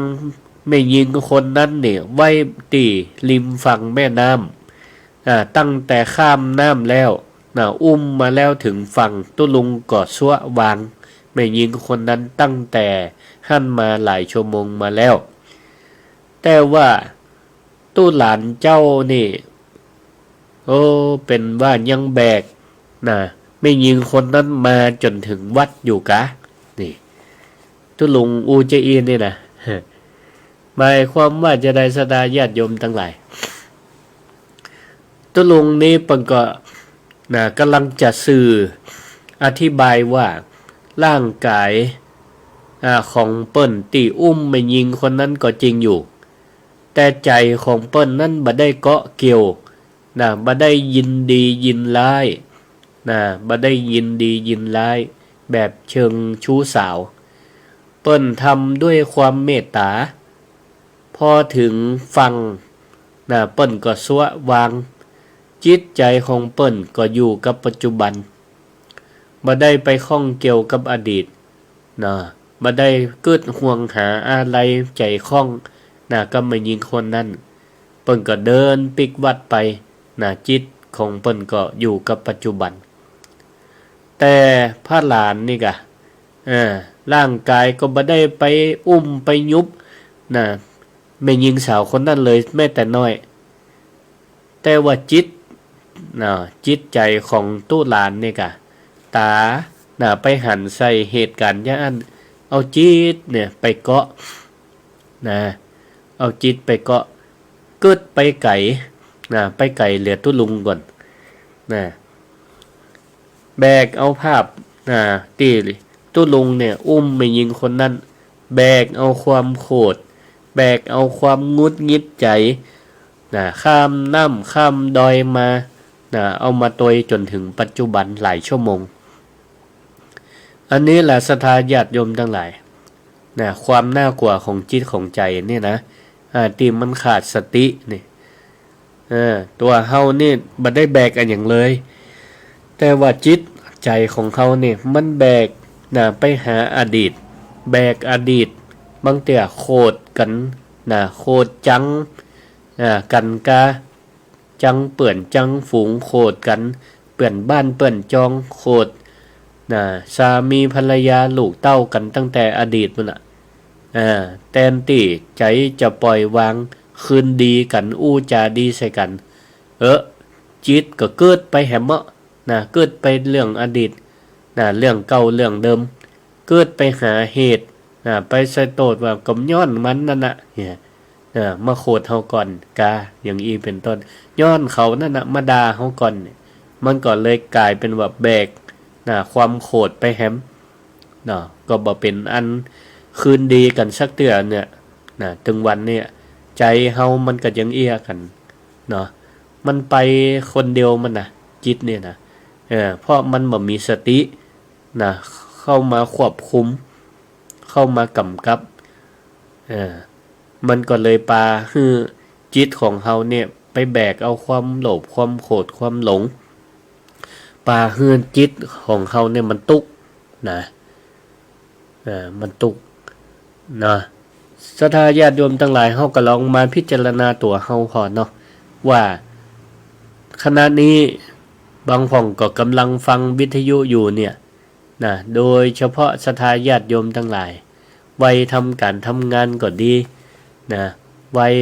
แม่ญิงคนนั้นนี่ไว้ตี้ริมฝั่งแม่น้ำ อ่า ตั้งแต่ข้ามน้ำแล้วนะ อุ้มมาแล้วเถิงฝั่ง ตุ๊ลุงก็ซัวะวางแม่ญิงคนนั้นตั้งแต่หั้นมาหลายชั่วโมงมาแล้ว แต่ว่าตุ๊หลานเจ้านี่ โอ้ เป๋นว่ายังแบกนะ แม่ญิงคนนั้นมาจ๋นเถิงวัดอยู่กา นี่ ตุ๊ลุงอู้จาอี้นี่นะ หมายความว่าจาใดศรัทธาญาติโยมตังหลาย ตุ๊ลุงนี้เปิ้นก็ นะ ก่ำลังจะสื่ออธิบายว่าร่างก๋าย อ่า ของเปิ้นตี้อุ้มแม่ญิงคนนั้นก็จริงอยู่ แต่ใจ๋ของเปิ้นนั้นบ่ได้เกาะเกี่ยว นะ บ่ได้ยินดียินร้าย นะ บ่ได้ยินดียินร้ายแบบเชิงชู้สาว เปิ้นทำด้วยความเมตต๋า พอเถิงฝั่ง นะ เปิ้นก็ซัวะวาง จิตใจ๋ของเปิ้นก็อยู่กับปัจจุบัน บ่ได้ไปข้องเกี่ยวกับอดีต นะ บ่ได้กึ๊ดห่วงหาอาลัยใจ๋ข้อง นะ กับแม่ญิงคนนั้น เปิ้นก็เดินปิ๊กวัดไป นะ จิตของเปิ้นก็อยู่กับปัจจุบัน แต่พระหลานนี่กะ เออ ร่างก๋ายก็บ่ได้ไปอุ้มไปยุบ นะ แม่ญิงสาวคนนั้นเลยแม้แต่น้อย แต่ว่าจิต นะ จิตใจ๋ของตุ๊หลานนี่กะ ต๋า นะ ไปหันใส่เหตุก๋ารณ์อย่างอั้น เอาจิตเนี่ยไปเกาะ นะ เอาจิตไปเกาะ กึ๊ดไปไก๋ นะ ไปไก๋เหลือตุ๊ลุงก่อน นะ แบกเอาภาพ นะ ตี้ตุ๊ลุงเนี่ย อุ้มแม่ญิงคนนั้น แบกเอาความโขด แบกเอาความหงุดหงิดใจ๋ นะ ข้ามน้ำข้ามดอยมา นะ เอามาตวยจ๋นเถิงปัจจุบันหลายชั่วโมง อันนี้แหละศรัทธาญาติโยมตังหลาย นะ ความน่ากลัวของจิตของใจ๋นี่นะ อ่า ตี้มันขาดสตินี่ เออ ตั๋วเฮานี่บ่ได้แบกอะหยังเลย แต่ว่าจิตใจ๋ของเฮานี่มันแบก นะ ไปหาอดีต แบกอดีต บางเตื้อโขดกั๋น นะ โขดจัง อ่า กั๋นกา จังเปื้อนจังฝูงโขดกั๋น เป ปื้อนบ้านเปื้อนจอง โขด นะ สามีภรรยาลูกเต้ากั๋นตั้งแต่อดีตปู๊นน่ะ อ่า แตนตี้ใจ๋จะป่อยวาง คืนดีกั๋น อู้จ๋าดีใส่กั๋น เออ จิตก็กึ๊ดไปแหมเมาะ นะ กึ๊ดไปเรื่องอดีต นะ เรื่องเก่าเรื่องเดิม กึ๊ดไปหาเหตุ นะ ไปสะโตษว่าก็ย้อนมันนั่นน่ะ เนี่ย นะ มาโขดเฮาก่อน กา อย่างอี้เป๋นต้น ย้อนเขานั่นน่ะ มาด่าเฮาก่อนเนี่ย มันก็เลยก๋ายเป๋นว่าแบก นะ ความโขดไปแหม เนาะ ก็บ่เป๋นอันคืนดีกั๋นสักเตื้อเนี่ย นะ เถิงวันเนี่ย ใจ๋เฮามันก็ยังเอี้ยกั๋น เนาะ มันไปคนเดียวมันน่ะ จิตเนี่ยนะ เออ เพราะมันบ่มีสติ นะ เข้ามาควบคุม เข้ามากำกับ เออ มันก็เลยปาหื้อจิตของเฮาเนี่ย ไปแบกเอาความโลภ ความโขด ความหลง ปาหื้อจิตของเฮาเนี่ยมันตุ๊กข์ นะ เออ มันตุ๊กข์ นะ ศรัทธาญาติโยมตังหลาย เฮาก็ลองมาพิจารณาตั๋วเฮาผ่อเนาะ ว่าขณะนี้บางพ่องก็ก่ำลังฟังวิทยุอยู่เนี่ย นะ โดยเฉพาะศรัทธาญาติโยมตังหลาย วัยทำก๋านทำงานก็ดี นะ วัย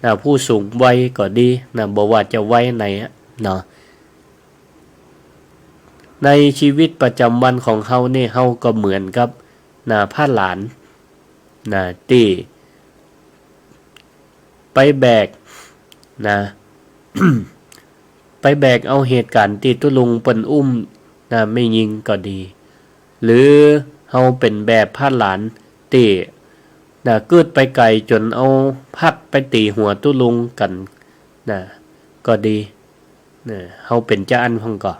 อ่า ผู้สูงวัยก็ดี นะ บ่ว่าจะวัยไหนอะ เนาะ ในชีวิตประจ๋ำวันของเฮานี่ เฮาก็เหมือนกับ นะ พระหลาน นะ ตี้ ไปแบก นะ ไปแบกเอาเหตุก๋ารณ์ตี้ตุ๊ลุงเปิ้นอุ้ม นะ แม่ญิงก็ดี หรือเฮาเป๋นแบบพระหลานตี้ นะ กึ๊ดไปไก๋จ๋นเอาผักไปตี๋หัวตุ๊ลุงกั๋น นะ ก็ดี นะ เฮาเป๋นจาอั้นพ่องก่อ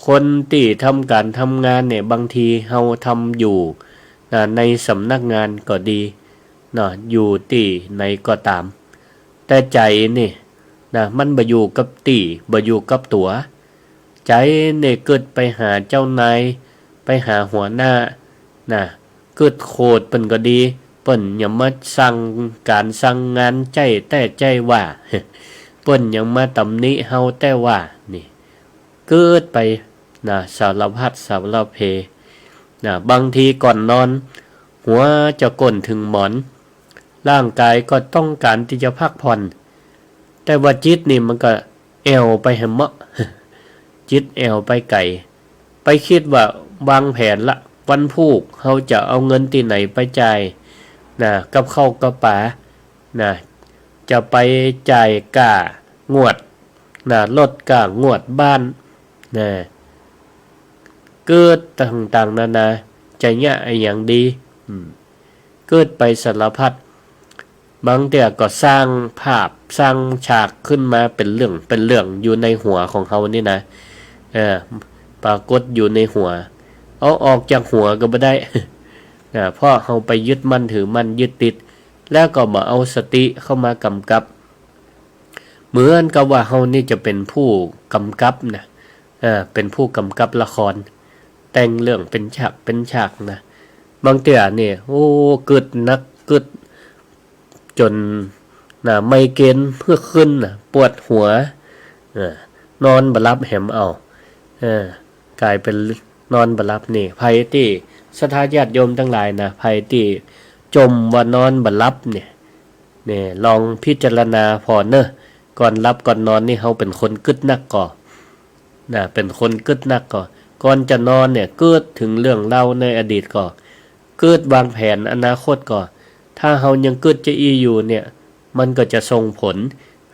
คนตี้ทำก๋านทำงานเนี่ย บางทีเฮาทำอยู่ นะ ในสำนักงานก็ดี เนาะ อยู่ตี้ไหนก็ต๋าม แต่ใจ๋นี่ นะ มันบ่อยู่กับตี้ บ่อยู่กับตั๋ว ใจ๋นี่กึ๊ดไปหาเจ้านาย ไปหาหัวหน้า นะ กึ๊ดโขดเปิ้นก็ดี เปิ้นยังมาสั่งก๋านสั่งงานใจ๊แต๊ใจ๊ว่า เปิ้นยังมาตำหนิเฮาแต๊ว่า นี่ กึ๊ดไป นะ สารพัดสารเพ นะ บางทีก่อนนอน หัวจะก้นเถิงหมอน ร่างก๋ายก็ต้องก๋านตี้จะพักผ่อน แต่ว่าจิตนี่มันก็แอ่วไปแหมเมาะ จิตแอ่วไปไก๋ ไปกึ๊ดว่าวางแผนละ วันพูกเฮาจะเอาเงินตี้ไหนไปจ่าย นะ กับข้าวกับป๋า นะ จะไปจ่ายก้างวด นะ ลดก้างวดบ้าน นะ กึ๊ดต่างๆ นานา จะเยียะอะหยังดี อืม กึ๊ดไปสารพัด บางเตื้อก็สร้างภาพสร้างฉากขึ้นมาเป๋นเรื่องเป๋นเรื่องอยู่ในหัวของเฮานี่นะ เออ ปรากฏอยู่ในหัว เอาออกจากหัวก็บ่ได้ นะ เพราะเฮาไปยึดมั่นถือมั่นยึดติด แล้วก็บ่เอาสติเข้ามากำกับ เหมือนกับว่าเฮานี่จะเป๋นผู้กำกับนะ เออ เป๋นผู้กำกับละคร แต่งเรื่องเป๋นฉากเป๋นฉากนะ บางเตื้อนี่ โอ้ กึ๊ดนัก กึ๊ดจ๋น นะ ไมเกรนเพิ่งขึ้นนะ ปวดหัว เออ นอนบ่หลับแหมเอา เออ ก๋ายเป๋นนอนบ่หลับนี่ ใผตี้ ศรัทธาญาติโยมตังหลายนะ ใผตี้จ่มว่านอนบ่หลับเนี่ย เนี่ย ลองพิจารณาผ่อเน่อ ก่อนหลับก่อนนอนนี่เฮาเป๋นคนกึ๊ดนักก่อ นะ เป๋นคนกึ๊ดนักก่อ ก่อนจะนอนเนี่ย กึ๊ดเถิงเรื่องเล่าในอดีตก่อ กึ๊ดวางแผนอนาคตก่อ ถ้าเฮายังกึ๊ดจาอี้อยู่เนี่ย มันก็จะส่งผล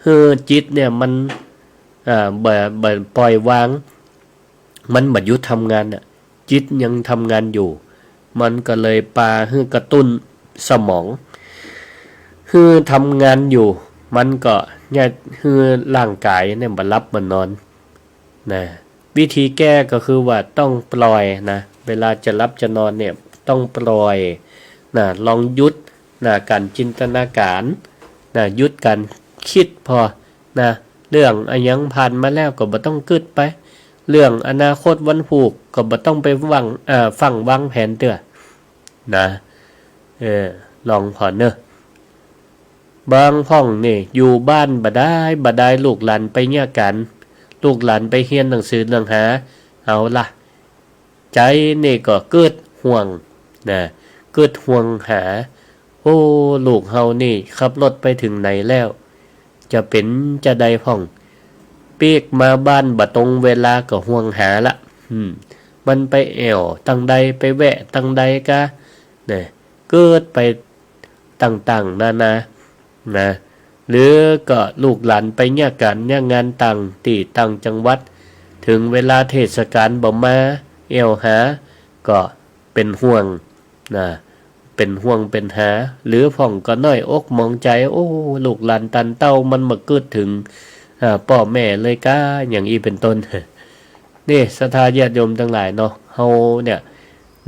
หื้อจิตเนี่ยมัน อ่า บ่ บ่ปล่อยวาง มันบ่หยุดทำงานน่ะ จิตยังทำงานอยู่ มันก็เลยปาหื้อกระตุ้นสมอง หื้อทำงานอยู่ มันก็เยียะหื้อร่างก๋ายเนี่ยบ่หลับบ่นอน นะ วิธีแก้ก็คือว่าต้องปล่อยนะ เวลาจะหลับจะนอนเนี่ยต้องปล่อยนะ ลองหยุดนะ ก๋านจินตนาก๋ารนะ หยุดก๋านกึ๊ดผ่อนะ เรื่องอะหยังผ่านมาแล้วก็บ่ต้องกึ๊ดไป เรื่องอนาคตวันพูกก็บ่ต้องไปหวั่ง เอ่อ ฟั่งวางแผนเตื้อนะ เออ ลองผ่อเน่อ บางพ่องนี่อยู่บ้านบ่ดาย บ่ดายลูกหลานไปเยียะก๋าน ลูกหลานไปเฮียนหนังสือหนังหา เอาละ ใจ๋นี่ก็เกิดห่วงนะ เกิดห่วงหา โอ้ ลูกเฮานี่ขับรถไปเถิงไหนแล้ว จะเป๋นจาใดพ่อง ปิ๊กมาบ้านบ่ตรงเวลาก็ห่วงหาละ อืม มันไปแอ่วตังใด ไปแวะตังใดกา นะ เกิดไปต่างๆ นานา นะ หรือก็ลูกหลานไปเยียะก๋านเยียะงานต่างตี้ต่างจังหวัด เถิงเวลาเทศกาลบ่มาแอ่วหา ก็เป๋นห่วง นะ เป๋นห่วงเป๋นหา หรือพ่องก็น้อยอกหมองใจ๋ โอ้ ลูกหลานตันเต้ามันบ่กึ๊ดเถิง อ่า ป้อแม่เลยกา อย่างอี้เป๋นต้น นี่ศรัทธาญาติโยมตังหลายเนาะ เฮาเนี่ย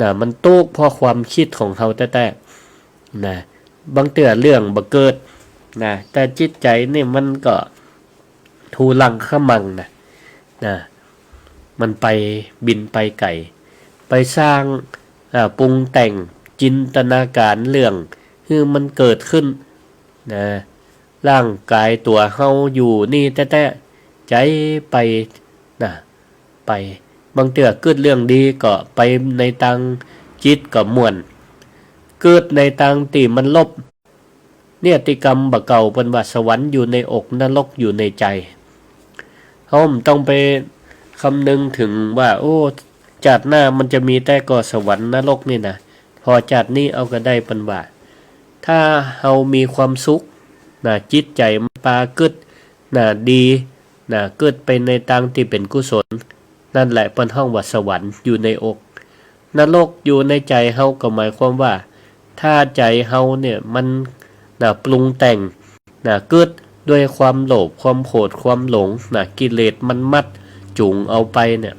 นะ มันตุ๊กข์เพราะความกึ๊ดของเฮาแต๊ๆ นะ บางเตื้อเรื่องบ่เกิด นะ แต่จิตใจ๋นี่มันก็ทุลังคะมังนะ นะ มันไปบินไปไก๋ ไปสร้าง อ่า ปรุงแต่งจินตนาก๋ารเรื่องหื้อมันเกิดขึ้น นะ ร่างก๋ายตั๋วเฮาอยู่นี่แต๊ๆ ใจ๋ไป นะ ไป บางเตื้อกึ๊ดเรื่องดีก็ไปในตางจิตก็ม่วน กึ๊ดในตางตี้มันลบ นิยติกรรมบ่าเก่าเปิ้นว่าสวรรค์อยู่ในอก นรกอยู่ในใจ๋ เฮาบ่ต้องไปคำนึงเถิงว่า โอ้ จาติหน้ามันจะมีแต่ก่อสวรรค์นรกนี่นะ ผ่อจาตินี้เอาก็ได้เปิ้นว่า ถ้าเฮามีความสุขนะ จิตใจ๋มันปากึ๊ดนะ ดีนะ กึ๊ดไปในตางตี้เป๋นกุศล นั่นแหละเปิ้นฮ้องว่าสวรรค์อยู่ในอก นรกอยู่ในใจ๋เฮาก็หมายความว่า ถ้าใจ๋เฮาเนี่ยมันนะ ปรุงแต่งนะ กึ๊ดด้วยความโลภ ความโขด ความหลงนะ กิเลสมันมัดจูงเอาไปเนี่ย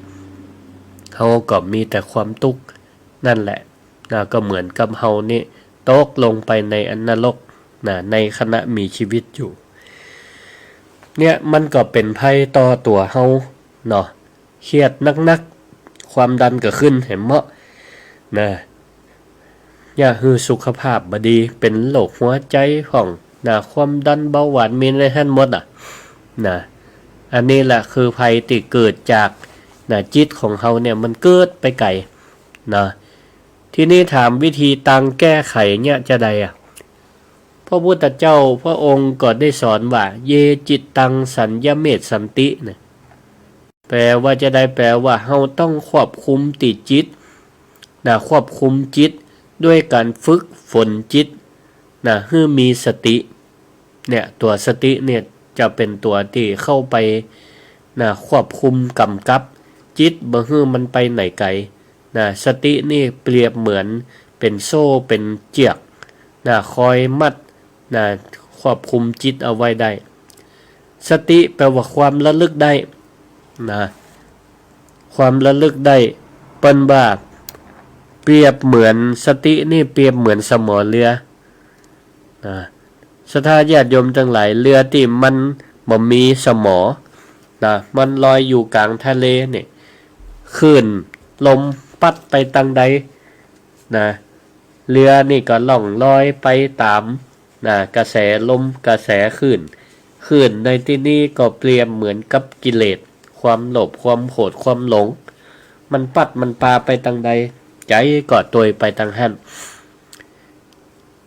เฮาก็มีแต่ความตุ๊กข์ นั่นแหละนะ ก็เหมือนกับเฮานี่ตกลงไปในนรกนะ ในขณะมีชีวิตอยู่ เนี่ยมันก็เป๋นภัยต่อตั๋วเฮาเนาะ เครียดนักๆ ความดันก็ขึ้น หันบ่ นะ เยียะหื้อสุขภาพบ่ดี เป๋นโรคหัวใจ๋พ่องนะ ความดันเบาหวาน มีในหั้นหมดอะ นะ อันนี้แหละคือภัยตี้เกิดจากนะ จิตของเฮาเนี่ยมันกึ๊ดไปไก๋นะ ทีนี้ถามวิธีตางแก้ไขเนี่ยจาใดอะ พระพุทธเจ้าพระองค์ก็ได้สอนว่า เย จิตตัง สัญญเมสสันติ นะ แปลว่าจาใด แปลว่าเฮาต้องควบคุมตี้จิตนะ ควบคุมจิตด้วยก๋านฝึกฝนจิตนะ หื้อมีสติ เนี่ย ตั๋วสติเนี่ยจะเป๋นตั๋วตี้เข้าไปนะ ควบคุมก๋ำกับจิต บ่หื้อมันไปไหนไก๋ นะ สตินี่เปรียบเหมือนเป๋นโซ่เป๋นเจื้อกนะ คอยมัดนะ ควบคุมจิตเอาไว้ได้ สติแปลว่าความระลึกได้นะ ความระลึกได้ เปิ้นว่าเปรียบเหมือน สตินี่เปรียบเหมือนสมอเรือนะ ศรัทธาญาติโยมตังหลาย เรือตี้มันบ่มีสมอนะ มันลอยอยู่ก๋างทะเลเนี่ย คลื่นลมปั๊ดไปตางใดนะ เรือนี่ก็ล่องลอยไปต๋ามนะ กระแสลม กระแสคลื่น คลื่นในตี้นี้ก็เปรียบเหมือนกับกิเลส ความโลภ ความโขด ความหลง มันปั๊ดมันปาไปตางใด ใจ๋ก็ตวยไปตางหั้น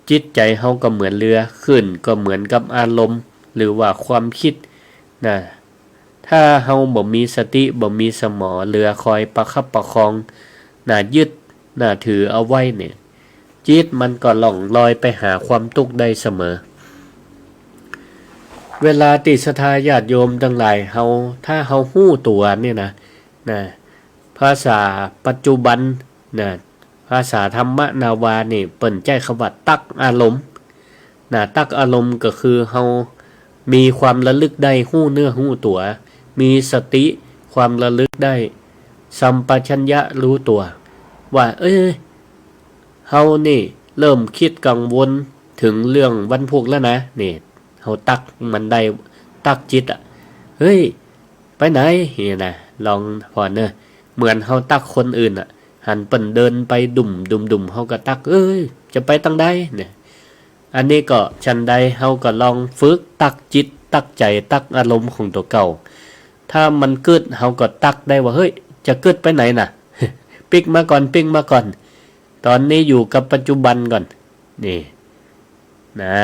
จิตใจ๋เฮาก็เหมือนเรือ คลื่นก็เหมือนกับอารมณ์ หรือว่าความกึ๊ดนะ ถ้าเฮาบ่มีสติ บ่มีสมอเรือคอยประคับประคองนะ ยึดนะ ถือเอาไว้เนี่ย จิตมันก็ล่องลอยไปหาความตุ๊กข์ได้เสมอ เวลาตี้ศรัทธาญาติโยมตังหลายเฮา ถ้าเฮาฮู้ตั๋วเนี่ยนะ นะ ภาษาปัจจุบันนะ ภาษาธรรมนาวานี่ เปิ้นใจ๊กำว่าตั๊กอารมณ์นะ ตั๊กอารมณ์ก็คือเฮามีความระลึกได้ ฮู้เนื้อฮู้ตั๋ว มีสติ ความระลึกได้ สัมปชัญญะรู้ตั๋ว ว่า เอ้ย เฮานี่เริ่มกึ๊ดกังวลเถิงเรื่องวันพูกแล้วนะ นี่ เฮาตั๊กมันได้ ตั๊กจิตอะ เฮ้ย ไปไหน เนี่ยนะ ลองผ่อเน่อ เหมือนเฮาตั๊กคนอื่นอะ หันเปิ้นเดินไปดุ่มๆๆ เฮาก็ตั๊ก เอ้ย จะไปตางใด เนี่ย อันนี้ก็ฉันใด เฮาก็ลองฝึกตั๊กจิต ตั๊กใจ๋ ตั๊กอารมณ์ของตั๋วเก่า ถ้ามันกึ๊ด เฮาก็ตั๊กได้ว่า เฮ้ย จะกึ๊ดไปไหนน่ะ ปิ๊กมาก่อน ปิ๊กมาก่อน ตอนนี้อยู่กับปัจจุบันก่อน นี่ นะ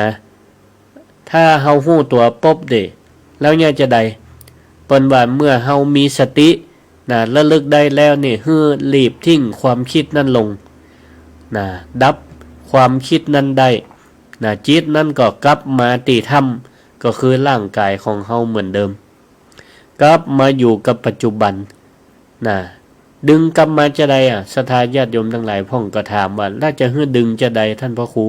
ถ้าเฮาฮู้ตั๋วปุ๊บเด้ แล้วเนี่ยจะใด เปิ้นว่าเมื่อเฮามีสติ นะ ระลึกได้แล้วนี่ หื้อหลีบทิ้งความคิดนั้นลง นะ ดับความคิดนั้นได้ นะ จิตนั้นก็กลับมาตี้ถ้ำ ก็คือร่างกายของเฮาเหมือนเดิม กลับมาอยู่กับปัจจุบัน นะ ดึงกลับมาจะใดอะ ศรัทธาญาติโยมตังหลายพ่องก็ถามว่า แล้วจะหื้อดึงจะใดท่านพระครู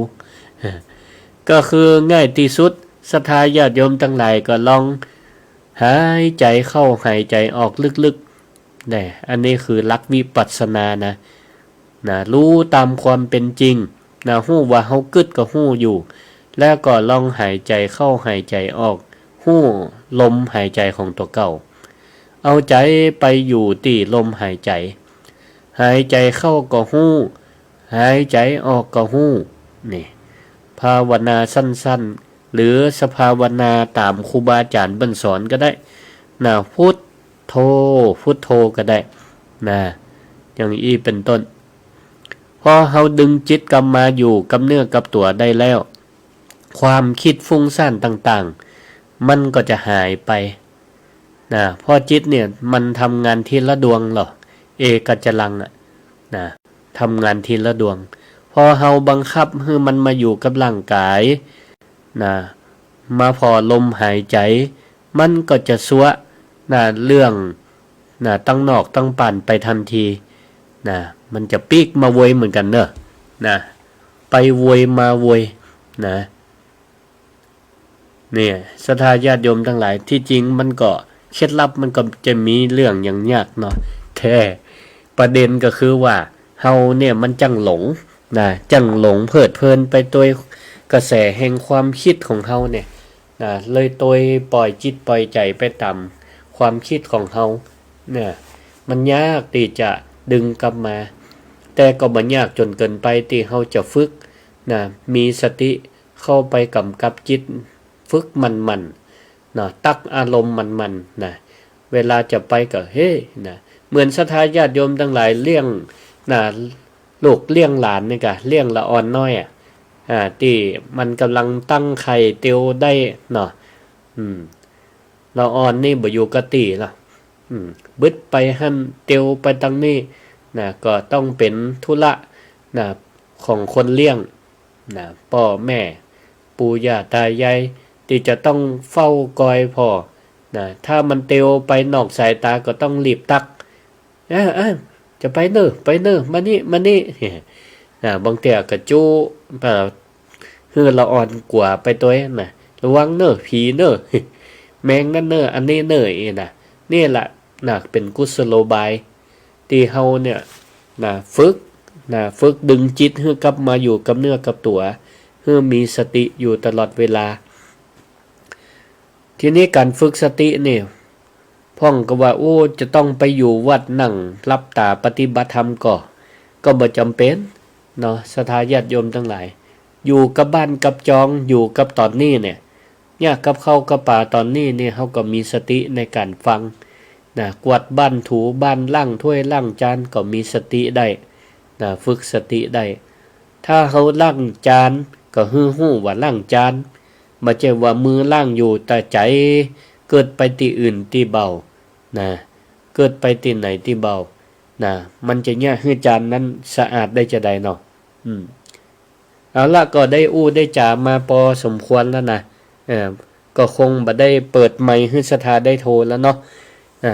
ก็คือง่ายตี้สุด ศรัทธาญาติโยมตังหลายก็ลองหายใจ๋เข้าหายใจ๋ออกลึกๆ แน่ อันนี้คือหลักวิปัสสนานะ นะ ฮู้ต๋ามความเป๋นจริง นะ ฮู้ว่าเฮากึ๊ดก็ฮู้อยู่ แล้วก็ลองหายใจ๋เข้าหายใจ๋ออก ฮู้ลมหายใจ๋ของตั๋วเก่า เอาใจ๋ไปอยู่ตี้ลมหายใจ๋ หายใจ๋เข้าก็ฮู้ หายใจ๋ออกก็ฮู้ นี่ ภาวนาสั้นๆ หรือสภาวนาต๋ามครูบาอาจ๋ารย์เปิ้นสอนก็ได้ นะ พุทโธ พุทโธก็ได้ นะ อย่างอี้เป๋นต้น พอเฮาดึงจิตกลับมาอยู่กับเนื้อกับตั๋วได้แล้ว ความคิดฟุ้งซ่านต่างๆ มันก็จะหายไป นะ เพราะจิตเนี่ยมันทำงานทีละดวงหรอ เอกัจจลังอะ นะ ทำงานทีละดวง พอเฮาบังคับหื้อมันมาอยู่กับร่างกาย นะ มาผ่อลมหายใจ๋ มันก็จะซัวะ นะ เรื่อง นะ ตังนอกตังป่านไปทันที นะ มันจะปิ๊กมาเวยเหมือนกั๋นเน่อ นะ ไปเวยมาเวย นะ เนี่ย ศรัทธาญาติโยมตังหลาย ตี้จริงมันก็ เคล็ดลับมันก็จะมีเรื่องอย่างยากเนาะ แต่ประเด็นก็คือว่า เฮาเนี่ยมันจั่งหลง นะ จั่งหลงเพลิดเพลินไปโดยกระแสแห่งความคิดของเฮาเนี่ย นะ เลยโดยปล่อยจิตปล่อยใจ๋ไปต๋ามความคิดของเฮา เนี่ย มันยากตี้จะดึงกลับมา แต่ก็บ่ยากจ๋นเกินไปตี้เฮาจะฝึก นะ มีสติเข้าไปก๋ำกับจิต ฝึกหมั่นๆ นะ ตั๊กอารมณ์หมั่นๆ นะ เวลาจะไปก็ เฮ้ นะ เหมือนศรัทธาญาติโยมตังหลายเลี้ยง นะ ลูกเลี้ยงหลานนี่ก่ะ เลี้ยงละอ่อนน้อยอะ อ่า ตี้มันก่ำลังตั้งไข่เตียวได้เนาะ อืม ละอ่อนนี่บ่อยู่กับตี้เนาะ อืม บึดไปหั้น เตียวไปตังนี้ นะ ก็ต้องเป๋นธุระ นะ ของคนเลี้ยง นะ ป้อแม่ ปู่ย่าต๋ายาย ตี้จะต้องเฝ้าคอยผ่อ นะ ถ้ามันเตียวไปนอกสายต๋าก็ต้องรีบตั๊ก เอ้อ เอ้อ จะไปเน่อ ไปเน่อ มานี่ มานี่ นะ บางเตื้อก็จู๊ เอ่อ หื้อละอ่อนกั๋วไปตวยนะ ระวังเน่อ ผีเน่อ แมงนั้นเน่อ อันนี้เน่อ อี้นะ นี่แหละ นะ เป๋นกุศโลบาย ตี้เฮาเนี่ย นะ ฝึก นะ ฝึกดึงจิตหื้อกลับมาอยู่กับเนื้อกับตั๋ว หื้อมีสติอยู่ตลอดเวลา ทีนี้ก๋านฝึกสตินี่ พ่องก็ว่า โอ้ จะต้องไปอยู่วัดนั่งหลับต๋าปฏิบัติธรรมก่อ ก็บ่จ๋ำเป๋นเนาะ ศรัทธาญาติโยมตังหลาย อยู่กับบ้านกับจอง อยู่กับต๋อนนี้เนี่ย ยากกับข้าวกับป๋าต๋อนนี้เนี่ย เฮาก็มีสติในก๋านฟัง นะ กวาดบ้านถูบ้าน ล้างถ้วยล้างจาน ก็มีสติได้ นะ ฝึกสติได้ ถ้าเฮาล้างจาน ก็หื้อฮู้ว่าล้างจาน บ่ใจ้ว่ามือล้างอยู่ แต่ใจ๋เกิดไปตี้อื่นตี้เบ่า นะ เกิดไปตี้ไหนตี้เบ่า นะ มันจะเยียะหื้อจานนั้นสะอาดได้จาใดเนาะ อืม เอาละ ก็ได้อู้ได้จ๋ามาปอสมควรแล้วนะ เอ่อ ก็คงบ่ได้เปิดไมค์หื้อศรัทธาได้โทรแล้วเนาะ อ่า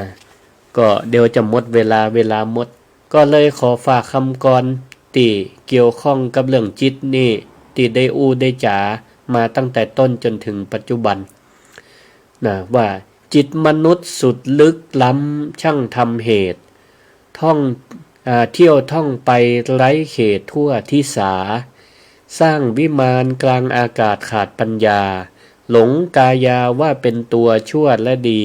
ก็เดี๋ยวจะหมดเวลา เวลาหมด ก็เลยขอฝากกำกรตี้เกี่ยวข้องกับเรื่องจิตนี่ ตี้ได้อู้ได้จ๋ามาตั้งแต่ต้นจ๋นเถิงปัจจุบัน นะ ว่าจิตมนุษย์สุดลึกล้ำช่างทำเหตุ ท่อง อ่า เที่ยวท่องไปไร้เขตทั่วทิศา สร้างวิมานกลางอากาศขาดปัญญา หลงกายาว่าเป็นตัวชั่วและดี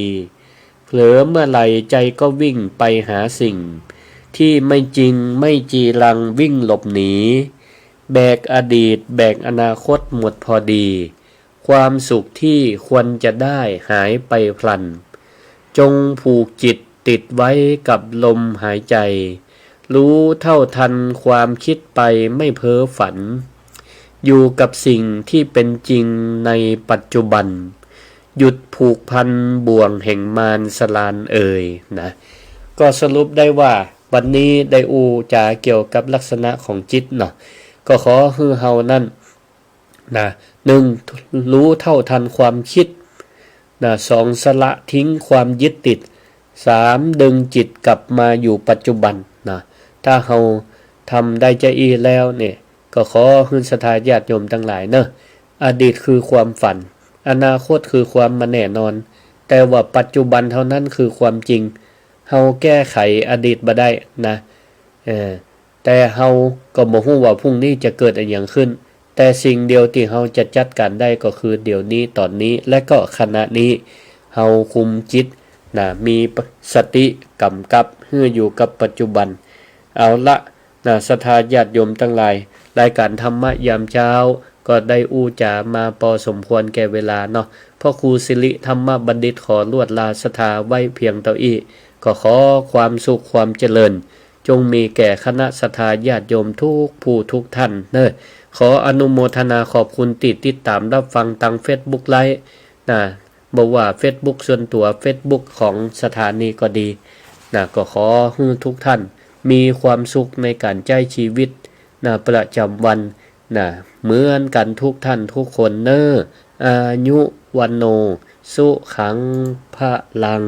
เผลอเมื่อไหร่ใจก็วิ่งไปหาสิ่ง ที่ไม่จริงไม่จีรังวิ่งหลบหนี แบกอดีตแบกอนาคตหมดพอดี ความสุขที่ควรจะได้หายไปพลัน จงผูกจิตติดไว้กับลมหายใจ รู้เท่าทันความคิดไปไม่เพ้อฝัน อยู่กับสิ่งที่เป็นจริงในปัจจุบัน หยุดผูกพันบ่วงแห่งมารสลานเอ่ย นะ ก็สรุปได้ว่าวันนี้ได้อู้จ๋าเกี่ยวกับลักษณะของจิตเนาะ ก็ขอหื้อเฮานั้น นะ หนึ่ง รู้เท่าทันความคิด นะ สอง สละทิ้งความยึดติด สาม ดึงจิตกลับมาอยู่ปัจจุบัน นะ ถ้าเฮาทำได้จาอี้แล้วเนี่ย ก็ขอหื้อศรัทธาญาติโยมตังหลายเนาะ อดีตคือความฝัน อนาคตคือความบ่แน่นอน แต่ว่าปัจจุบันเท่านั้นคือความจริง เฮาแก้ไขอดีตบ่ได้นะ เออ แต่เฮาก็บ่ฮู้ว่าพรุ่งนี้จะเกิดอะหยังขึ้น แต่สิ่งเดียวตี้เฮาจะจัดการได้ก็คือเดี๋ยวนี้ ต๋อนนี้ และก็ขณะนี้ เฮาคุมจิตนะ มีสติก๋ำกับหื้ออยู่กับปัจจุบัน เอาละนะ ศรัทธาญาติโยมตังหลาย รายก๋านธรรมะยามเจ๊า ก็ได้อู้จ๋ามาปอสมควรแก่เวลาเนาะ พระครูสิริธรรมบัณฑิตขอลวดลาศรัทธาไว้เพียงเต้าอี้ ก็ขอความสุขความเจริญ จงมีแก่คณะศรัทธาญาติโยมทุกผู้ทุกท่านเนาะ ขออนุโมทนาขอบคุณตี้ติดต๋ามรับฟังตางเฟซบุ๊กไลฟ์นะ บ่ว่าเฟซบุ๊กส่วนตั๋ว เฟซบุ๊กของศรัทธานี้ก็ดีนะ ก็ขอหื้อทุกท่านมีความสุขในก๋านใจ๊ชีวิตนะ ประจ๋ำวันนะ เหมือนกั๋นทุกท่านทุกคนเนาะ อายุ วัณโณ สุขัง พลัง